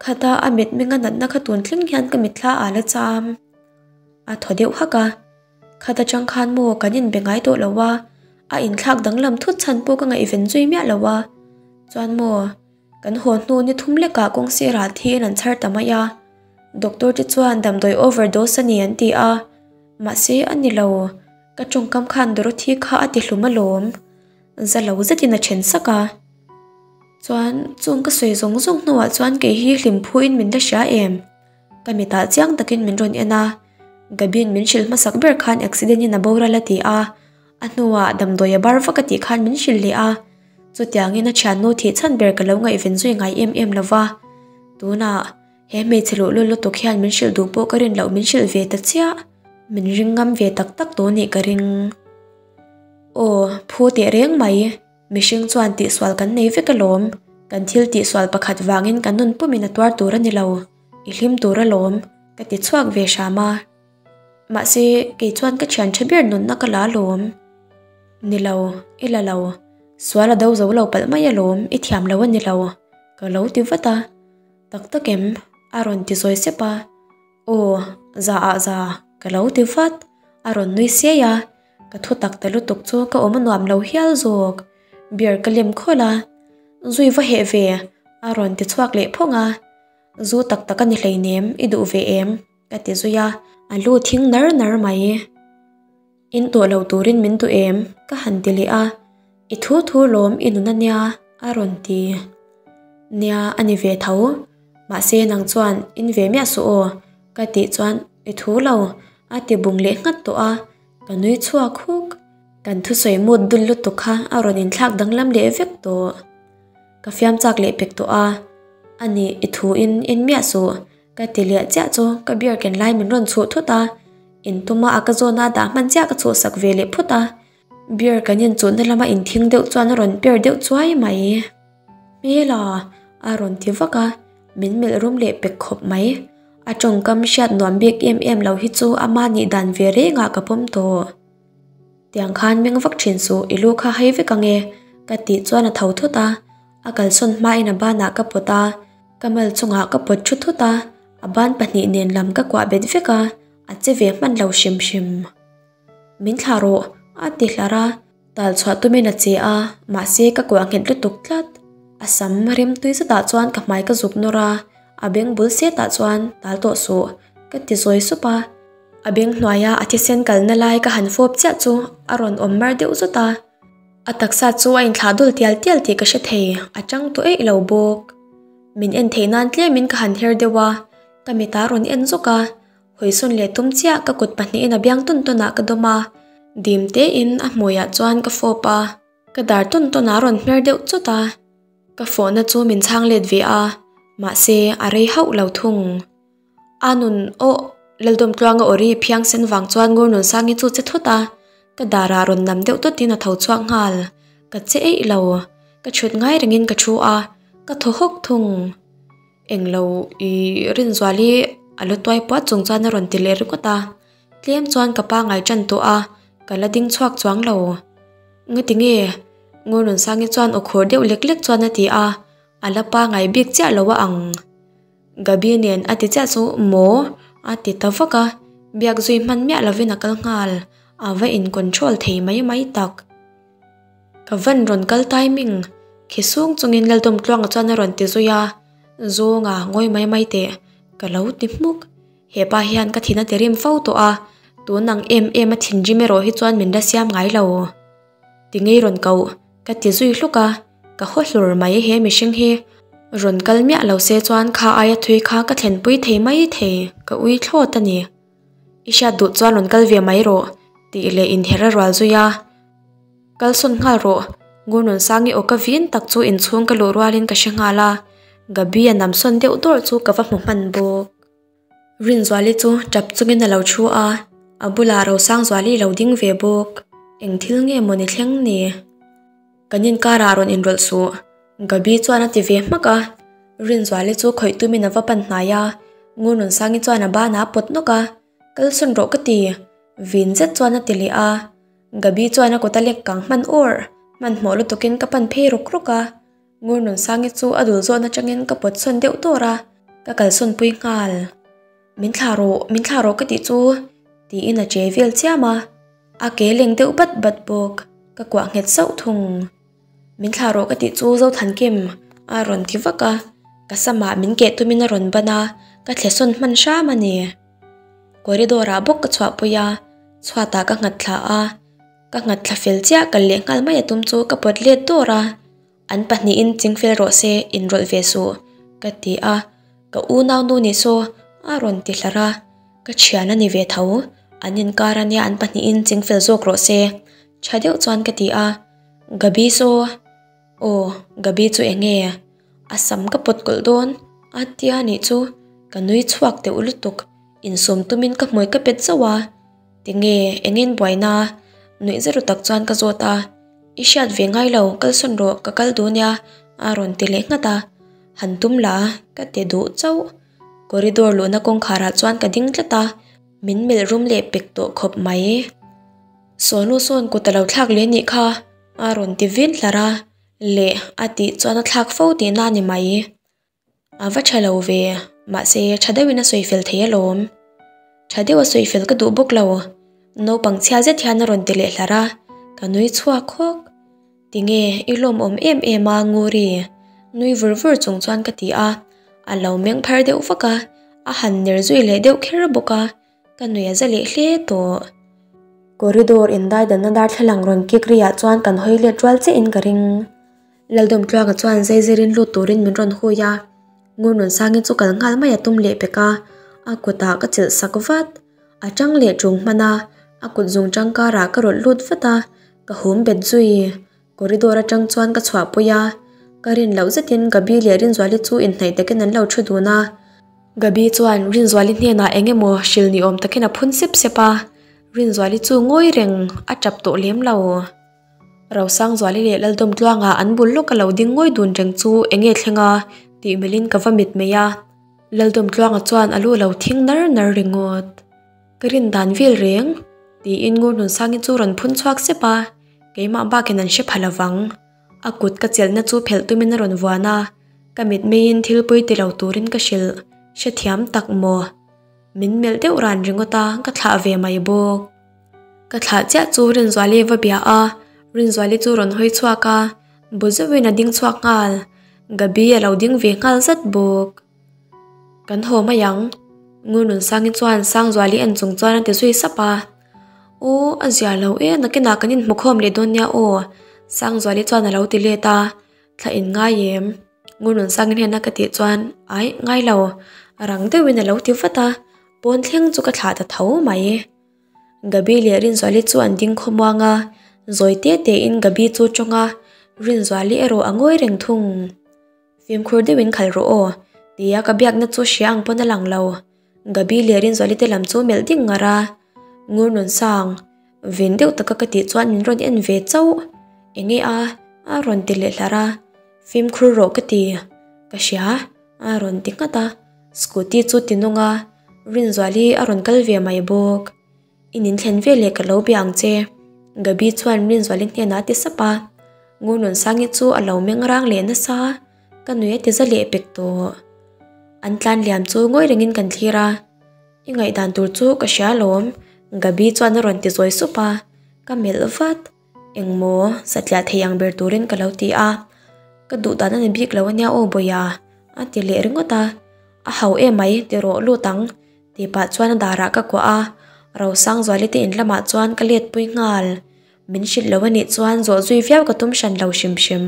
Khata a mitmenga natna kha tun thleng hian ka mitthla ah la cham. A thaw deuh hak a, Khat atang khan maw kan inbe ngai tawh lo a, a inthlak danglam thut chhan pawh ka ngaihven zui miah lo a. Chuan maw, kan haw hnu ni thum lekah kawng sirah thiin an chhar ta mai a. Doctor te chuan damdawi overdose a ni an ti a, mahse a ni lo, ka tawngkam khan Dorothy kha a ti hlum alawm. Za lo zetin a then sak a. Chuan chung ka sawi zawng zawng hnuah chuan kei hi hlim phuin min la hria em? Ka mitah chiang takin min rawn en a, Gabin min hrilh hmasak ber khan accident in a boral a ti a, a hnuah damdawi a bar vak a tih khan min hrilh leh a, chutiangin a thiannu thih chhan ber ka lo ngaihven zui ngai em em lova, tunah he hmeichhe luhlul lutuk hian min hrilh duh pawh ka rin loh min hrilh ve ta chiah, min ring ngam ve tak tak tawh nih ka ring. Aw, phu teh reng mai. Mihring chuan tihsual kan nei vek alawm. Kan thil tihsual pakhat vangin kan nun pumin a tuar tur a ni lo. I hlim tur alawm, ka ti chhuak ve hram a. Mahse, kei chuan ka thian tha ber nunna ka la alawm. Ni lo, i la lo. Sual a do zo lo palh mai alawm, i thiam lo a ni lo, ka lo ti vat a. Tak tak em? A rawn ti zawi sep a. Aw, za ah za, ka lo ti vat. A rawn nui siai a, ka thu tak ta lutuk chu ka awm a nuam lo hial zawk. Beer ka lem khawlh a, Zui va heh ve, a rawn ti chhuak leh phawng a. Zu tak tak a ni hleinem, i duh ve em? Ka ti zui a, a lu thing nar nar mai. In tawh lo turin min duh em? Ka han ti leh a, I thu thu lawm i nun a nia, a rawn ti. Nia, a ni ve tho. Mahse nang chuan in ve miah suh aw, ka tih chuan i thu lo, a ti bung leh nghat tawh a, ka nui chhuak huk. Kan thusawi mut dul lutuk kha a rawn inthlak danglam leh vek tawh. Ka fiam chak leh pek tawh a, a nih i thu in en miah suh, ka ti leh chiah chu ka beer ken lai min rawn chhuh thut a, in tuma a ka zawna dah hman chiah ka chhuhsak ve leh phut a, beer kan inchuhna lama inthing deuh chuan a rawn per deuh chuai mai. Hmela! a rawn ti vak a, min melh rum leh pek khawp mai. A tawngkam hriat nuam bik em em lo hi chu ama nih dan ve rengah ka pawm tawh. Tiang khan meng vak thin suh, i lu kha hei vek ange, ka tih chuan a tho thut a, a kalsawn hmain a banah ka pawt a, ka mal chungah ka pawt thu thut a, a ban pahnih nen lam ka kuah bet vek a, a che ve hman lo hrim hrim. Min thlah rawh, a ti hlar a, tal chhuah tumin a che a, mahse ka kuah nghet lutuk tlat. A sam rem tui zetah chuan ka hmai ka zuk nawr a, a beng bul setah chuan tal tawh suh, ka ti zawi sup a. A beng hnuaia a thisen kalna lai ka han fawp chiah chu a rawn awm mar deuh zawt a, a taksa chu a inthlah dul tial tial tih ka hre thei, a chang tawh eih lo bawk. Min en theih nan tlemin ka han her deuh a, ka mit a rawn en zawk a, hawisawn leh tum chiah ka kut pahnihin a biang tawn tawnah ka dawm a, dim tein a hmuiah chuan ka fawp a, ka dar tawn tawnah a rawn hmer deuh chawt a, ka fawhna chu min chhang let ve a, mahse a rei hauh lo thung. A nun aw Laldawmtluanga aw ri phiang sen vang chuan Ngurnunsangi chu che thut a, ka darah rawn nam deuh tawtin a tho chhuak nghal. Ka che eih lo, ka chhut ngai rengin ka thu a, ka thaw hawk thung. Englo i Rinzuali a lu tuai puat chung chuan a rawn ti leh ringawt a, tlem chuan ka pangai tan tawh a, ka la ding chhuak chuang lo. Ngati nge? Ngurnunsangi chuan aw khur deuh lek lek chuan a ti a, a la pangai bik chiah lo a ang. Gabi nen a ti chiah chu maw? A ti ta vak a, biak zui hman miah lovin a kal nghal, a va in control thei mai mai tak. Ka van rawn kal timing, khi sung chungin Laldawmtluanga chuan a rawn ti zui a, Zawnga ngawi mai mai teh, ka lo ti hmuk. Hepa hian ka thin a ti rim fo tawh a, tun ang em em a thinrim erawh hi chuan min la siam ngai lo. Ti ngei rawn koh, ka ti zui hluk a, ka haw hlur mai he mihring hi. Rawn kal miah lo se chuan kha aia thui kha ka thlenpui thei mai thei, ka ui thlawt a ni. I hriat duh chuan rawn kal ve mai rawh, tih leh inher a rual zui a. Kalsawn nghal rawh, Ngurnunsangi aw ka vin tak chu inchhung ka luh rualin ka hre nghal a, Gabi a namsawn deuh dawrh chu ka va hmu hman bawk. Rinzuali chu tap chungin a lo thu a, a bulah Rosangzuali lo ding ve bawk. Eng thil nge maw ni thleng ni? Kan inkarah rawn inrawlh suh, Gabi chuan a ti ve hmak a. Rinzuali chu khawih tumin a va pan hnai a, Ngurnunsangi chuan a banah a pawt nawk a, Kalsawn rawh ka ti, vin zet chuan a ti leh a. Gabi chuan a kut a lek kang hman awrh, hmanhmawh lutukin ka pan phei rawk rawk a. Ngurnunsangi chu a dul zawn atangin ka pawt sawn deuh dawr a, ka kalsawn pui nghal. Min thlah rawh, min thlah rawh ka tih chu, tiin a che vel chiam a, a ke leng deuh bat bat bawk, ka kuah nghet sauh thung. Min thlah rawh ka tih chu Zothankim a rawn ti vak a, ka samah min keh tumin a rawn ban a, ka thle sawn hman hram a ni. Corridor ah bawk ka chhuahpui a, chhuatah ka nghat thla a, ka nghat thla fel chiah kal leh nghal mai a tum chu ka pawt let dawr a. An pahnihin ching fel rawh se, inrawlh ve suh, ka ti a. Ka unau nu ni saw, a rawn ti hlar a. Ka thian a ni ve tho, an inkar a nia an pahnihin ching fel zawk rawh se, tha deuh chuan ka ti a. Gabi saw, aw, Gabi chu eng nge? A sam ka pawt kawlh dawn, a tia nih chu, ka nui chhuak deuh lutuk, insawm tumin ka hmui ka pet zauh a. Tinge, engin buaina? Nuih zet ru tak chuan ka zawt a, I hriat ve ngai lo, kalsawn rawh, ka kal duh nia a rawn ti leh nghat a, Han tum la ka ti duh chauh. Corridor luhna kawngkhar ah chuan ka ding tlat a, min melh rum leh pek tawh khawp mai. Sawnu sawn kut a lo thlak leh nih kha a rawn ti vin hlar a, leh a tih chuan a thlak fo tihna a ni mai. A va tha lo ve, mahse tha deuhin a sawi fel thei alawm. Tha deuh a sawi fel ka duh bawk lo, naupang chhia zet hian a rawn ti leh hlar a, ka nui chhuak hawk. Tinge i lawmawm em em a Nguri? Nui vur vur chung chuan ka ti a, a lo meng phar deuh vak a, a han ner zui leh deuh kher bawk a, ka nui a za leh hle tawh. Corridor indaidanna darthlalang rawn kik ri ah chuan kan hawi let rual chiah in ka ring. Laldawmtluanga chuan zaizirin lut turin min rawn hui a, Ngurnunsangi chu kal nghal mai a tum leh pek a, a kutah ka chelh sak vat. A chang leh ṭung hman a, a kut zung ṭangkarah ka rawlh lut vat a, ka hum bet zui. Corridor aṭang chuan ka chhuahpui a, ka rin loh zetin Gabi leh Rinzuali chu inhnaih takin an lo ṭhu dun a. Gabi chuan Rinzuali hnenah eng emaw hrilh ni awm takin a phun sep sep a, Rinzuali chu ngawi reng a ṭap tawh lem lo. Rosangzuali leh Laldawmtluanga an bul lawk a lo ding ngawi dun reng chu eng nge thleng a tih melhin ka va mit mai a. Laldawmtluanga chuan a lu lo thing nar nar ringawt. Ka rin dan vel reng tiin Ngurhnunsangi chu rawn phun chhuak sep a, keimah bakin an hre pha lovang. A kut ka chelhna chu phelh tumin a rawn vuan a, ka mit meiin thil pui ti lo turin ka hrilh hrethiam tak maw? Min melh deuh ran ringawt a, ka thlah ve mai bawk. Ka thlah chiah chu Rinzuali va bia a, Rinzuali chu rawn hawi chhuak a, bu zeuhin a ding chhuak nghal. Gabi a lo ding ve nghal zat bawk. Kan haw mai ang. Ngurnunsangi chuan Sangzuali en chung chuan a ti zui sap a. Aw, a zia lo e, nakinah kan inhmu khawm leh dawn nia aw, Sangzuali chuan a lo ti let a. Thla in ngai em? Ngurnunsangi hnena ka tih chuan, Aih, ngai lo. Rang deuhin a lo ti vat a, pawn thleng chu ka thlah ta tho mai. Gabi leh Rinzuali chu an ding khawmuang a, zawi te tein Gabi chu tawng a, Rinzuali erawh a ngawi reng thung. Fimkhur deuhin khalh rawh aw, tia ka biakna chu hria ang pawn a lang lo. Gabi leh Rinzuali te lam chu melh ding ngar a, Ngur nun sang, ven deuh taka ka tih chuan min rawn en ve chauh. Enge a? a rawn ti leh hlar a, Fimkhur rawh ka ti, ka hria, a rawn ti nghat a. Scooty chu ti nung a, Rinzuali a rawn kal ve mai bawk. I nin thlen ve leh ka lo bia ang che, Gabi chuan Rinzuali hnenah a ti sap a. Ngurnunsangi chu a lo meng rang leh nasa, ka nui a ti za leh pek tawh. An tlan liam chu ngawi rengin kan thlir a, I ngaihdan tur chu ka hria alawm, Gabi chuan a rawn ti zawi sup a, ka melh vat. Engmaw satliah thei ang ber turin ka lo ti a, ka duh dan a ni bik lo ania aw Bawiha a ti leh ringawt a, a hau emai ti rawh lut ang tih pah chuan a darah ka kuah a, Rosangzuali te in lamah chuan ka let pui nghal, min hrilh lo anih chuan zawh zui viau ka tum hran lo hrim hrim,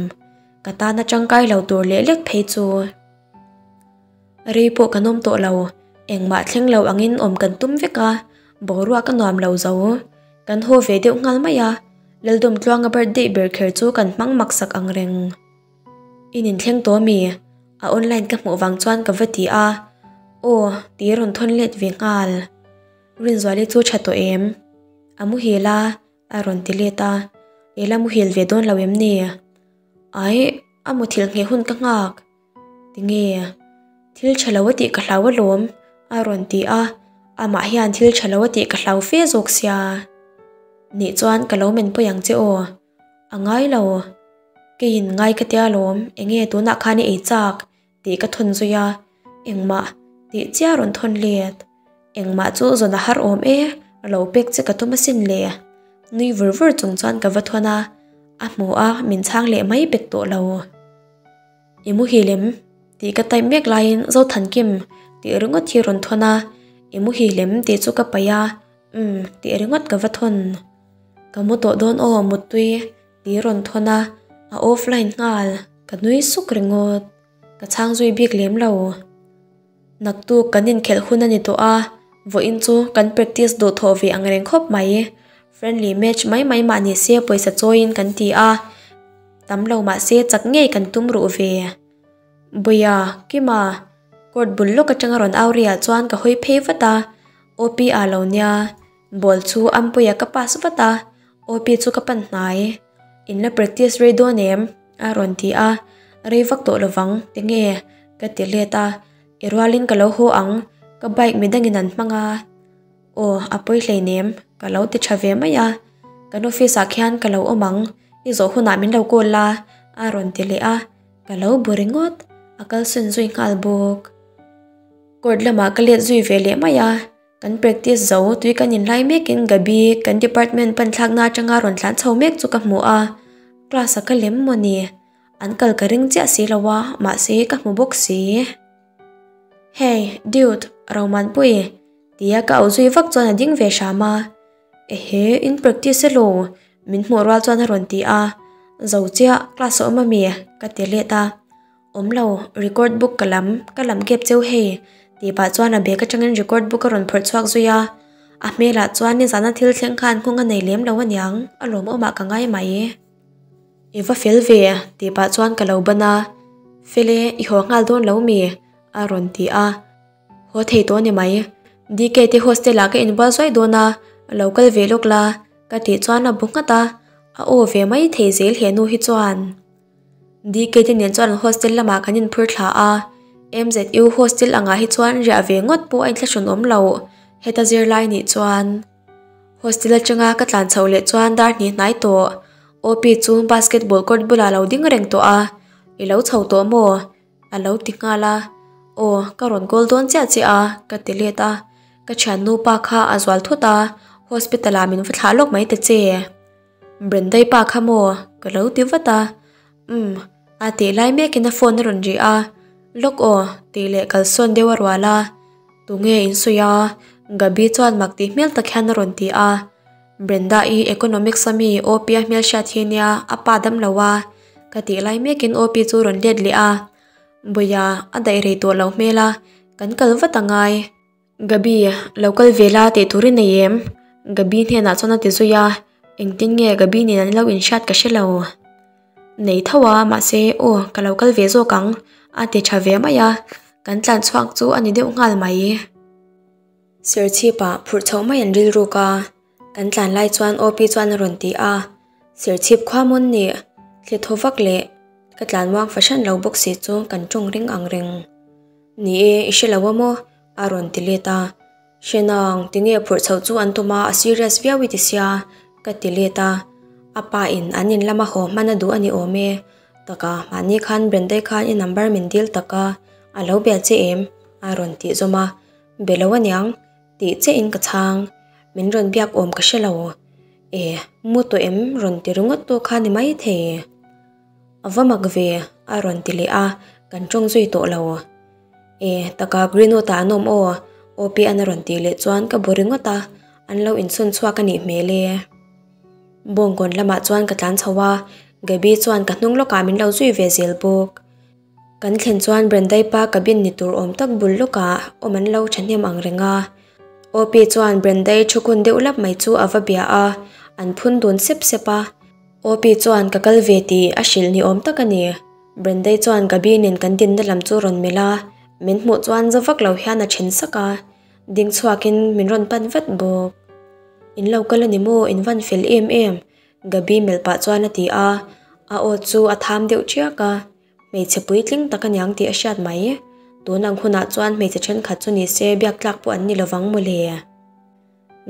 ka tana tangkai lo tur leh lek phei chu. Rei pawh kan awm tawh lo, engmah thleng lo angin awm kan tum vek a, boruak a nuam lo zo. Kan haw ve deuh nghal mai a, Laldawmtluanga birthday ber kher chu kan hmang mak sak ang reng. In inthleng tawh ami? A online ka hmuh vang chuan ka va ti a, Aw, tih rawn thawn let ve nghal. Rinzuali chu tha tawh em? A muhil a, a rawn ti let a, I la muhil ve dawn lo em ni? Aih, a muthilh ngheh hun ka nghak. Tinge? Thil tha lo a tih ka hlau alawm, a rawn ti a, amah hian thil tha lo a tih ka hlau fe zawk sia. Nih chuan ka lo men pawi ang che aw. A ngai lo. Keiin ngai ka tia alawm, enge tunah khan i ei chak tih ka thawn zui a, engmah tih chiah rawn thawn let. Engmah chu zawn a har awm e, lo pek che ka tum asin le. Nui vur vur chung chuan ka va thawn a, a hmu a, min chhang leh mai pek tawh lo. I muhil em? tih ka type mek laiin Zothankim tih ringawt hi rawn thawn a, I muhil em tih chu ka paih a, Umm tih ringawt ka va thawn. Ka mu tawh dawn aw muttui tih rawn thawn a, a offline nghal, ka nui suk ringawt, ka chhang zui bik lem lo. Naktuk kan inkhelh hun a ni tawh a, vawiin chu kan practice duh thawh ve ang reng khawp mai. Friendly match mai mai mah ni se pawisa chawiin kan ti a, tam lo mah se chak ngei kan tum ruh ve. Bawia, Kima, court bul lawk atanga rawn au riah chuan ka hawi phei vat a, OP-a lo nia, ball chu Ampuia ka pass vat a. Opi chu ka pan hnai. In la practice rei dawn em? A rawn ti a, Rei vak tawh lovang, tinge? Ka ti let a, I rualin ka lo haw ang, ka bike midangin an hmang a. Aw, a pawi hleinem, ka lo ti tha ve mai a. Kan office ah khian ka lo awm ang, i zawh hunah min lo call la, a rawn ti leh a, ka lo bu ringawt, a kalsawn zui nghal bawk. Court lamah ka let zui ve leh mai a, kan practice zo tui kan inlai mekin Gabi kan department pan thlakna atanga rawn tlan chho mek chu ka hmu a, class a ka lem maw ni? An kal ka ring chiah si lo a, mahse ka hmu bawk si. Hey, dude, Romanpui, tia ka auh zui vak chuan a ding ve hram a. Ehe, in practice elaw? Min hmuh rual chuan a rawn ti a, Zo chiah, class a awm ami? Ka ti let a. Awm lo, record book ka lam, ka lam kep cheu hei, tih pah chuan a bag atangin record book a rawn phawrh chhuak zui a. A hmelah chuan nizana thil thleng khan nghawng a nei lem lo aniang, a lawmawmah ka ngai mai. I va fel ve, tih pah chuan ka lo ban a. Fel e, i haw nghal dawn lo mi? a rawn ti a. Haw thei tawh a ni mai. DK te hostel ah ka inbual zuai dawn a, lo kal ve lawk la, ka tih chuan a bu nghat a. A aw ve mai thei zel he nu hi chuan. DK te nen chuan an hostel lamah kan inphur thla a, MZU hostel angah hi chuan riah ve ngawt pawh a inthlahrun awm lo, heta zirlai nih chuan. Hostel atanga ka tlan chhoh leh chuan dar hnih hnai tawh, OP chu basketball court bulah a lo ding reng tawh a, I lo chho tawh maw? A lo ti nghal a, Aw, ka rawn call dawn chiah chiah a, ka ti let a, ka thiannu pa kha a zual thut a, hospital ah min va thlah lawk mai ta che. Brendai pa kha maw? Ka lo ti vat a. Umm, a tih lai mekin a phone a rawn ri a. Lawk aw, tih leh kalsawn deuh a rual a. Tunge in sawi a? Gabi chuan mak tih hmel tak hian a rawn ti a. Brenda i economics a mi OP a hmelhriat hi nia, a pa dam lo a. Ka tih lai mekin OP chu rawn let leh a. Bawia, a daih rei tawh loh hmel a, kan kal vat a ngai. Gabi, lo kal ve la tih tur i nei em? Gabi hnenah chuan a ti zui a, engtin nge Gabi nen an lo inhriat ka hre lo. Nei tho a, mahse aw ka lo kal ve zawk ang, a ti tha ve mai a, kan tlan chhuak chu a ni deuh nghal mai. Serchhipah phurh chhoh mai an rilruk a, kan tlan lai chuan OP chuan a rawn ti a, Serchhip khua mawn nih thli thaw vak leh ka tlan muang fahran lo bawk si chu kan tawng ring ang reng. Ni e, i hre lo a maw? A rawn ti let a. Hre nang, tinge phurh chhoh chu an tum a, a serious viau i ti sia, ka ti let a. A pa in an in lama haw hman a duh a ni awm e. Taka, mahni khan Brendai khan i number min dil tak a, a lo bia che em? A rawn tih zawm a. Be lo aniang, tih che in ka chhang. Min rawn biak awm ka hre lo. E, mu tawh em? Rawn ti ringawt tu kha ni maithei. A va mak ve, a rawn ti leh a, kan tawng zui tawh lo. E, taka Greenwood ah an awm aw, OP an a rawn tih leh chuan ka bu ringawt a, an lo inchhun chhuak a nih hmel e. Bawngkawn lamah chuan ka tlan chho a, Gabi chuan ka hnung lawkah min lo zui ve zel bawk. Kan thlen chuan Brendai pa cabin ni tur awm tak bul lawkah awm an lo thahnem ang reng a. OP chuan Brendai thukun deuh lap mai chu a va bia a, an phun dun sep sep a. OP chuan ka kal ve tih a hrilh ni awm tak a ni. Brendai chuan Gabi nen kan dinna lam chu rawn melh a, min hmuh chuan za vak lo hian a then sak a, ding chhuakin min rawn pan vat bawk. In lo kal a ni maw, in van fel em em, Gabi melh pah chuan a ti a, a aw chu a tham deuh chiak a, hmeichhe puitling tak aniang tih a hriat mai. Tun ang hunah chuan hmeichhe thenkhat chu ni se biak tlak pawh an ni lovang mawle.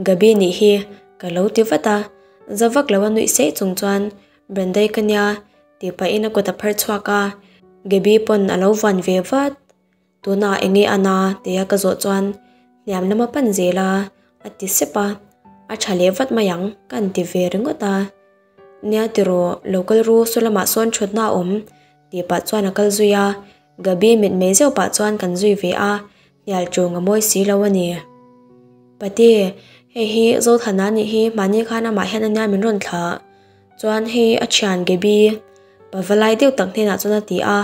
Gabi nih hi ka lo ti vat a, za vak lo a nuih seih chung chuan Brendai ka nia tih pahin a kut a phar chhuak a, Gabi pawn a lo vuan ve vat. Tunah eng nge a na tia ka zawh chuan hniam lama pan zel a, a ti sep a, a tha leh vat mai ang ka han ti ve ringawt a. Nia tiraw lo kal ru saw lamah sawn thutna a awm tih pah chuan a kal zui a, Gabi mitmei zeuh pah chuan kan zui ve a, hnial ṭung a mawi si lo a ni. Pate, hei hi Zothana nih hi mahni khan amah hian ania min rawn thlah. Chuan hei a thian Gabi pa va lai deuh tak hnenah chuan a ti a,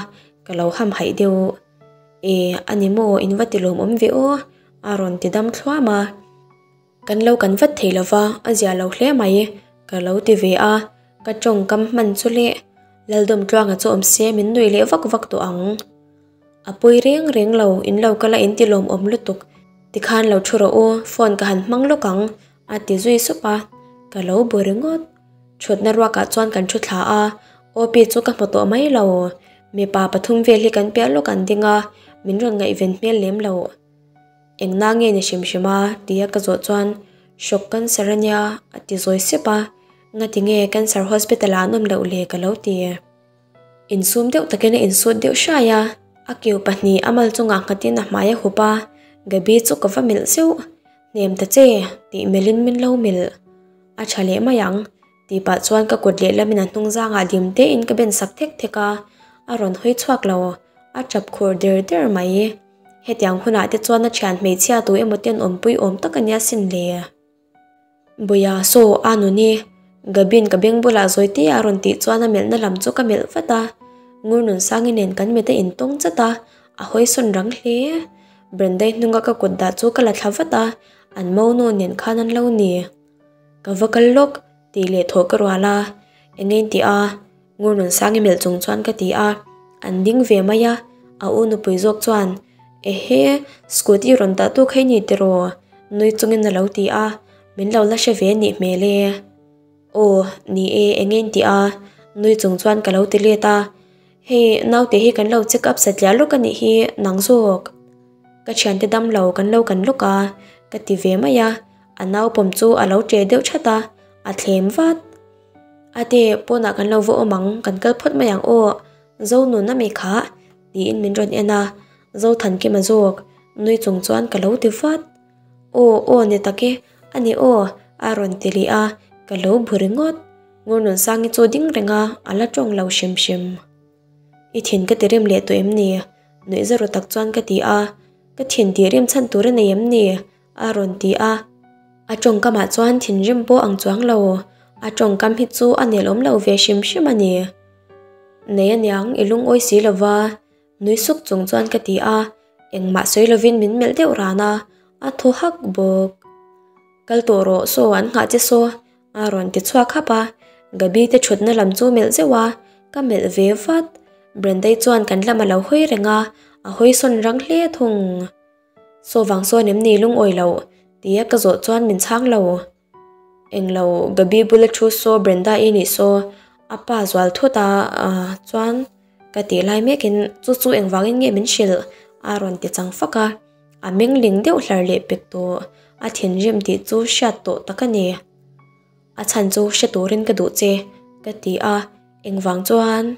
ka lo ham haih deuh. E, a ni maw, in va ti lawmawm ve aw, a rawn ti dam thluam a. Kan lo kan vat thei lova, a zia lo hle mai, ka lo ti ve a, ka tawngkam hman chu leh Laldawmtluanga chu awm se min nuih leh vak vak tawh ang. A pawi reng reng lo, in lo kal a in ti lawmawm lutuk, tikhan lo thu rawh u, phone ka han hmang lawk ang, a ti zui sup a, ka lo bu ringawt. Thutna ruakah chuan kan thu thla a, Opi chu ka hmu tawh mai lo. Mipa pathum vel hi kan piah lawk an ding a, min rawn ngaihven hmel lem lo. Engna nge ni hrim hrim a? tia ka zawh chuan Hrawk cancer a nia a ti zawi sep a, ngati nge cancer hospital ah an awm loh le ka lo ti. Insum deuh takin a insut deuh hrai a, a kiu pahnih a mal chungah nghatin a hmai a hup a, Gabi chu ka va melh zeuh. Hnem ta che tih melhin min lo melh. A tha leh mai ang tih pah chuan ka kut lehlamin a hnung zangah dim tein ka ben sak thek thek a, a rawn hawi chhuak lo, a tap khur der der mai. Hetiang hunah te chuan a thian hmeichhia tu emaw ten awmpui awm tak a nia sin le. Buia saw a nuni, Gabin ka beng bulah zawi te a rawn tih chuan a melhna lam chu ka melh vat a, Ngurnunsangi nen kan mit a intawng chat a, a hawi sawn rang hle. Brendai hnunga ka kut dah chu ka la thla vat a, an monu nen khan an lo ni. Ka va kal lawk tih leh thawh ka rual a, eng nge tih a? Ngurnunsangi melh chung chuan ka ti a, an ding ve mai a, a u nupui zawk chuan, Ehe, scooty rawn dah tu kha i ni tiraw? nui chungin a lo ti a, min lo la hre ve nih hmel e. Aw, ni e, eng nge tih a? nui chung chuan ka lo ti let a, Hei, naute hi kan lo check up satliah lawk a nih hi, nang zawk. Ka thiante dam lo kan lo kan lawk a, ka ti ve mai a, a naupawm chu a lo che deuh that a, a thlem vat. Ate, pawnah kan lo va awm ang, kan kal phawt mai ang aw, Zonun a mi kha, tiin min rawn en a, Zothankima zawk, nui chung chuan ka lo ti vat. Aw, aw ni tak e, a ni aw, a rawn ti leh a, ka lo bu ringawt. Ngurnunsangi chu ding reng a, a la tawng lo hrim hrim. I thin ka ti rim leh tawh em ni? Nuih zero tak chuan ka ti a, Ka thin tih rim chhan tur a nei em ni? a rawn ti a. A tawngkamah chuan thinrim pawh ang chuang lo, a tawngkam hi chu a nelawm lo ve hrim hrim a ni. Nei aniang i lungawi si lo va, nui suk chung chuan ka ti a, engmah sawi lovin min melh deuh ran a, a thaw hak bawk. Kal tawh rawh saw an nghah che saw a rawn ti chhuak hap a, Gabi te thutna lam chu melh zeuh a, ka melh ve vat. Brendai chuan kan lam a lo hawi reng a, a hawi sawn rang hle thung. Saw vang sawn em ni lungawi loh? tia ka zawh chuan min chhang lo. Englo, Gabi bula thu saw Brenda i nih saw, a pa zual thut a, chuan ka tih lai mekin chu chu engvangin nge min hrilh? a rawn ti chang fak a, a meng ling deuh hlar leh pek tawh, a thinrim tih chu hriat tawh tak a ni. A chhan chu hre turin ka duh che, ka ti a, engvang chuan?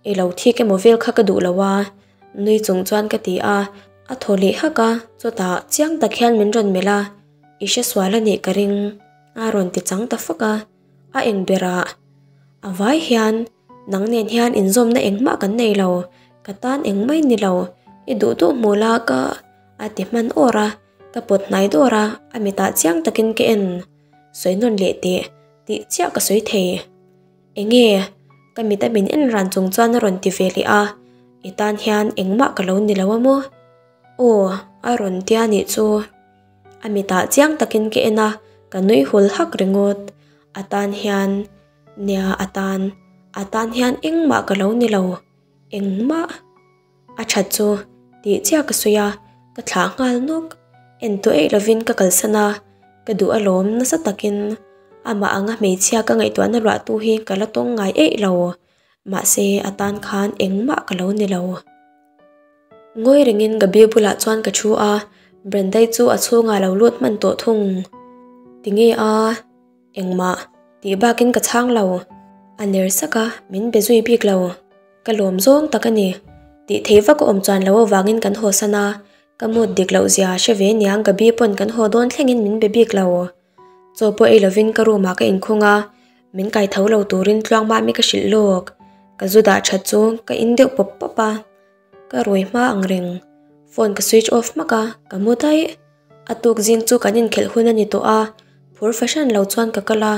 I lo thik emaw vel kha ka duh lo a, nui chung chuan ka ti a, a thaw leh hak a, chutah chiang tak hian min rawn melh a, I hre sual a nih ka ring, a rawn ti chang ta fak a, a eng berah a vai hian nang nen hian inzawmna engmah kan nei lo, ka tan engmah i ni lo, i duh duh hmu la ka a ti hman awr a, ka pawt hnai dawr a, a mitah chiang takin ka en, sawi nawn leh teh tih chiah ka sawi thei. Enge? Ka mit a min en ran chung chuan a rawn ti ve leh a, I tan hian engmah ka lo ni lo a maw? Aw, a rawn tia nih chu. A mitah chiang takin ka en a, ka nui hul hak ringawt. A tan hian, nia a tan, a tan hian engmah ka lo ni lo, engmah. A that chu tih chiah ka sawi a, ka thlah nghal nawk. En tawh eih lovin ka kalsan a, ka duh alawm nasa takin amah anga hmeichhia ka ngaihtuahna luahtu hi ka la tawng ngai eih lo. Mahse a tan khan engmah ka lo ni lo. Ngawi rengin Gabi bulah chuan ka thu a, Brendai chu a chhungah lo lut hman tawh thung. Tinge a? Engmah tih bakin ka chhang lo. A ner sak a, min be zui bik lo. Ka lawm zawng tak a ni. Tih theih vak a awm chuan lo avangin kan haw san a, ka mood dik loh zia hre ve niang ka bi pawn kan haw dawn thlengin min be bik lo. Chaw pawh ei lovin ka room ah ka inkhung a, min kai tho lo turin tluang mah mi ka hrilh lawk. Ka zu dah that chu ka in deuh pawp pawp a. Ka rui hma ang reng. Phone ka switch off hmak a, ka mu daih. A tuk zing chu kan inkhelh hun a ni tawh a, phur fahran lo chuan ka kal a.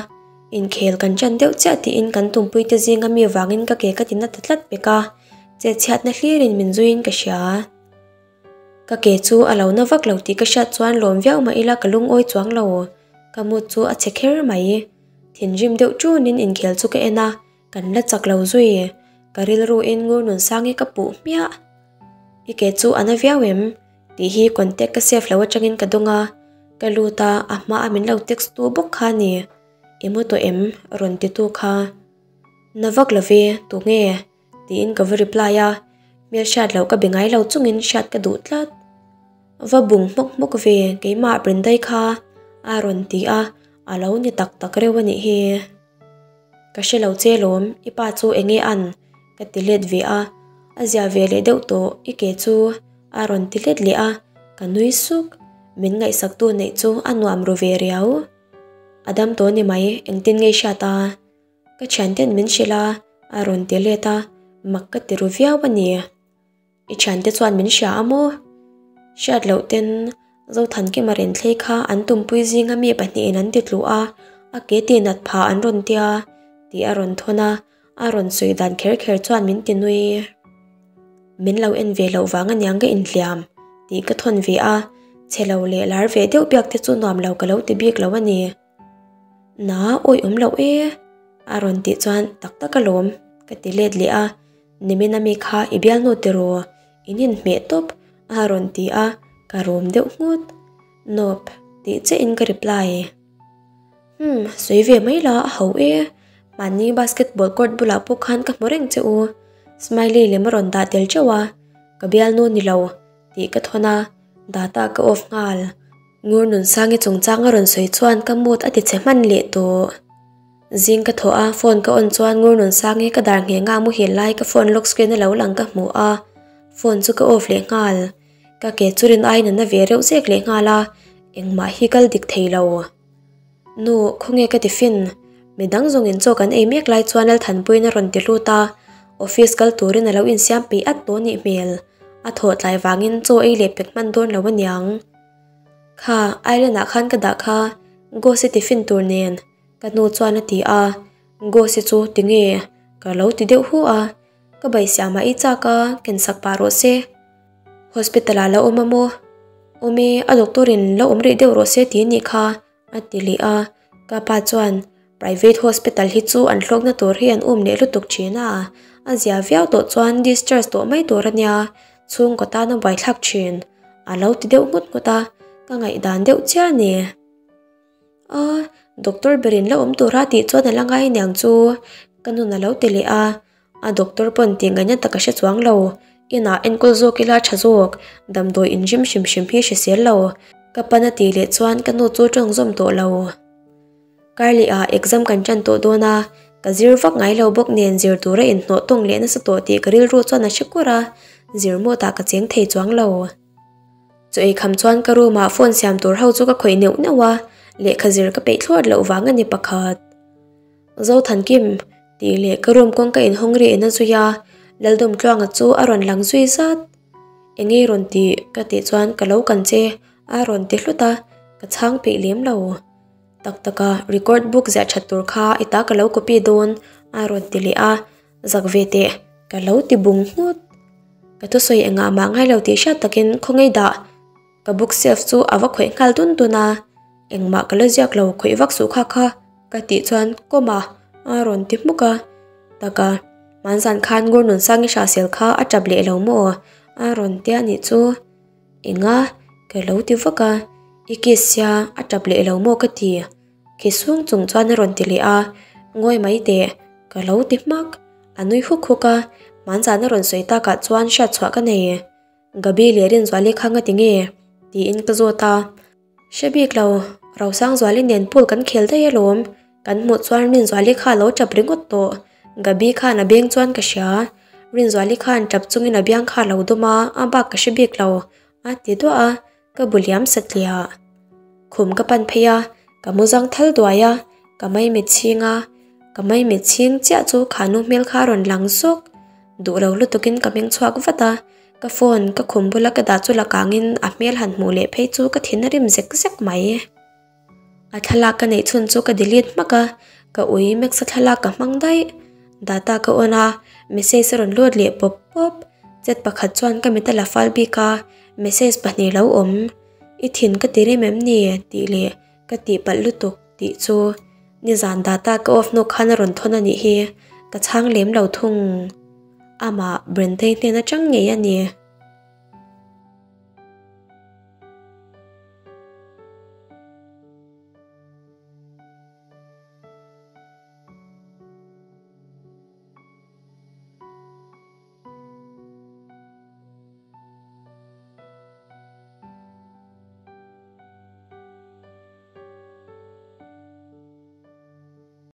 Inkhel kan ṭan deuh chiah tiin kan tumpuite zinga mi vangin ka ke ka ti na ta tlat pek a, chetchhiatna hlirin min zuiin ka hria. Ka ke chu a lo na vak lo tih ka hriat chuan lawm viau mah ila ka lungawi chuang lo. Ka mut chu a chhe kher mai. Thinrim deuh ṭunin inkhel chu ka en a, Kan la chak lo zui, ka rilru in ngur nun sang hi ka puh hmiah. I ke chu a na viau em? Tih hi contact ka save lo atangin ka dawng a, ka lut a, a hma a min lo text tu bawk kha a ni. I mu tawh em? Rawn ti tu kha. Na vak lo ve, tunge? Tiin ka va reply a, hmel hriat loh ka be ngai lo chungin hriat ka duh tlat. Va bung hmawk hmawk ve keimah Brendai kha a rawn ti a, a lo ni tak tak reuh a nih hi. Ka hre lo che lawm, i pa chu enge an? Ka ti let ve a, a zia ve leh deuh tawh i ke chu a rawn ti let leh a, ka nui suk, min ngaihsaktu neih chu a nuam ru ve riau. A dam tawh ni mai, engtin nge i hriat a? Ka thianten min hrilh a, a rawn ti let a, mak ka ti ru viau a ni. I thiante chuan min hria a maw? Hriat loh ten Zothankima Renthlei kha an tumpui zinga mi pahnihin an ti tluh a, a ke tih nat phah an rawn tia tih a rawn thawn a, a rawn sawi dan kher kher chuan min ti nui. Min lo en ve loh vang aniang ka inhliam tih ka thawn ve a, chhe lo leh lar ve deuh biak te chu nuam lo ka lo ti bik lo a ni. Na awih awm loh e a rawn tih chuan tak tak alawm ka ti let leh a. Nimin ami kha i bialnu tiraw in inhmeh tawp a rawn ti a, ka rum deuh nghut. Nope tih chiah in ka reply. Hmm, sawi ve mai la a ho e. Mahni basketball court bulah pawh khan ka hmu reng che u. Smiley lem a rawn dah tel teuh a, ka bialnu ni lo tih ka thawn a, data ka off nghal. Ngur Nunsangi chungchang a rawn sawi chuan ka mood a ti chhe hman leh tawh. Zing ka thawh a, phone ka on chuan Ngur Nunsangi ka dar ngheng a muhil lai ka phone lock screen a lo lang ka hmu a, phone chu ka off leh nghal. Ka ke chu rin aiin a na ve reuh zek leh nghal a, engmah hi kal dik thei lo. Nu, khawnge ka tiffin? Midang zawngin chaw kan ei mek lai chuan Lalthanpuiin a rawn ti lut a, office kal turin a lo insiam peih at tawh nih hmel. A thawh tlai vangin chaw ei leh pek hman dawn lo aniang. Kha, island ah khan ka dah kha, Ghost-i tiffin tur nen. Ka nu chuan a ti a, Ghost-i chu tinge? Ka lo ti deuh hu a, ka baisiam ah i chak a, ken sak pah rawh se. Hospital ah la awm a maw? Awm e, a doctor in la awm rih deuh rawh se ti nih kha, a ti leh a, ka pa chuan private hospital hi chu an hlawkna tur hi an um leh lutuk thin a, a zia viau tawh chuan discharge tawh mai tur a nia, chhungkaw tan a buaithlak thin, a lo ti deuh nghut nghut a, ka ngaihdan deuh chiah a ni. A, doctor berin la awm tura tih chuan a la ngai aniang chu ka nun a lo ti leh a, a doctor pawn tih ngaihna tak a hre chuang lo, inah enkawl zawk ila tha zawk, damdawi inzim hrim hrim hi hrisel lo, ka pan a tih leh chuan ka nu chu tawng zawm tawh lo. Karleh ah exam kan tan tawh dawn a, ka zir vak ngai lo bawk nen zir tura inhnawh tawng leh nasa tawh tih ka rilru chuan a hre kur a, zir mawt ah ka cheng thei chuang lo. Chaw ei kham chuan ka room ah phone siam tur ho chu ka khawih neuh neuh a, lehkha zir ka peih thlawt loh vang a ni pakhat. Zothankim tih leh ka room kawngka inhawng ri in a zui a, Laldawmtluanga chu a rawn lang zui zat. Enge i rawn tih? ka tih chuan ka lo kan che a rawn ti hlut a, ka chhang peih lem lo. Tak tak a, record book ziah that tur kha i ta ka lo copy dawn a rawn ti leh a, Zak ve teh, ka lo ti bung nghut. Ka thusawi engah mah ngai lo tih hriat takin khawngaih dah ka book shelf chu a va khawih nghal dun dun a, engmah ka la ziak lo khawih vak suh kha kha ka tih chuan kawm a a rawn ti hmuk a, taka hmanzan khan Ngurnunsang i hrahsel kha a tap leh lo maw a rawn tia nih chu. Enga ka lo ti vak a, i kiss sia a tap leh lo maw ka ti. Khi sung chung chuan a rawn ti leh a, Ngawi mai teh, ka lo ti hmak. A nui huk huk a, hmanzan a rawn sawi takah chuan hriat chhuah ka nei. Gabi leh Rinzuali kha ngati nge? tiin ka zawt a. Hre bik lo, Rosangzuali nen pool kan khel daih alawm. Kan hmuh chuan Rinzuali kha a lo tap ringawt tawh. Gabi khan a beng chuan ka hria. Rinzuali khan tap chungin a biang kha a lo dawm a, a bak ka hre bik lo, a ti duah a. Ka bu liam satliah. Khum ka pan phei a, ka mu zang thal duai a, ka maimit chhing a, ka maimit chhing chiah chu khanu hmel kha a rawn lang zawk. Duh lo lutukin ka meng chhuak vat a, ka phone ka khum bula ka dah chu la kangin a hmel han hmuh leh phei chu ka thin a rim zek zek mai. A thlalak ka neih chhun chu ka delete hmak a, ka ui Max-a thlalak ka hmang daih. Data ka on a, message a rawn lut leh pawp pawp. Chat pakhat chuan ka mit a la fal bik a, message pahnih lo awm. I thin ka ti rem em ni? tih leh ka tihpalh lutuk tih chu nizan data ka off hnu khan a rawn thawn a nih hi, ka chhang lem lo thung. Amah Brentei hnen atang ngei a ni.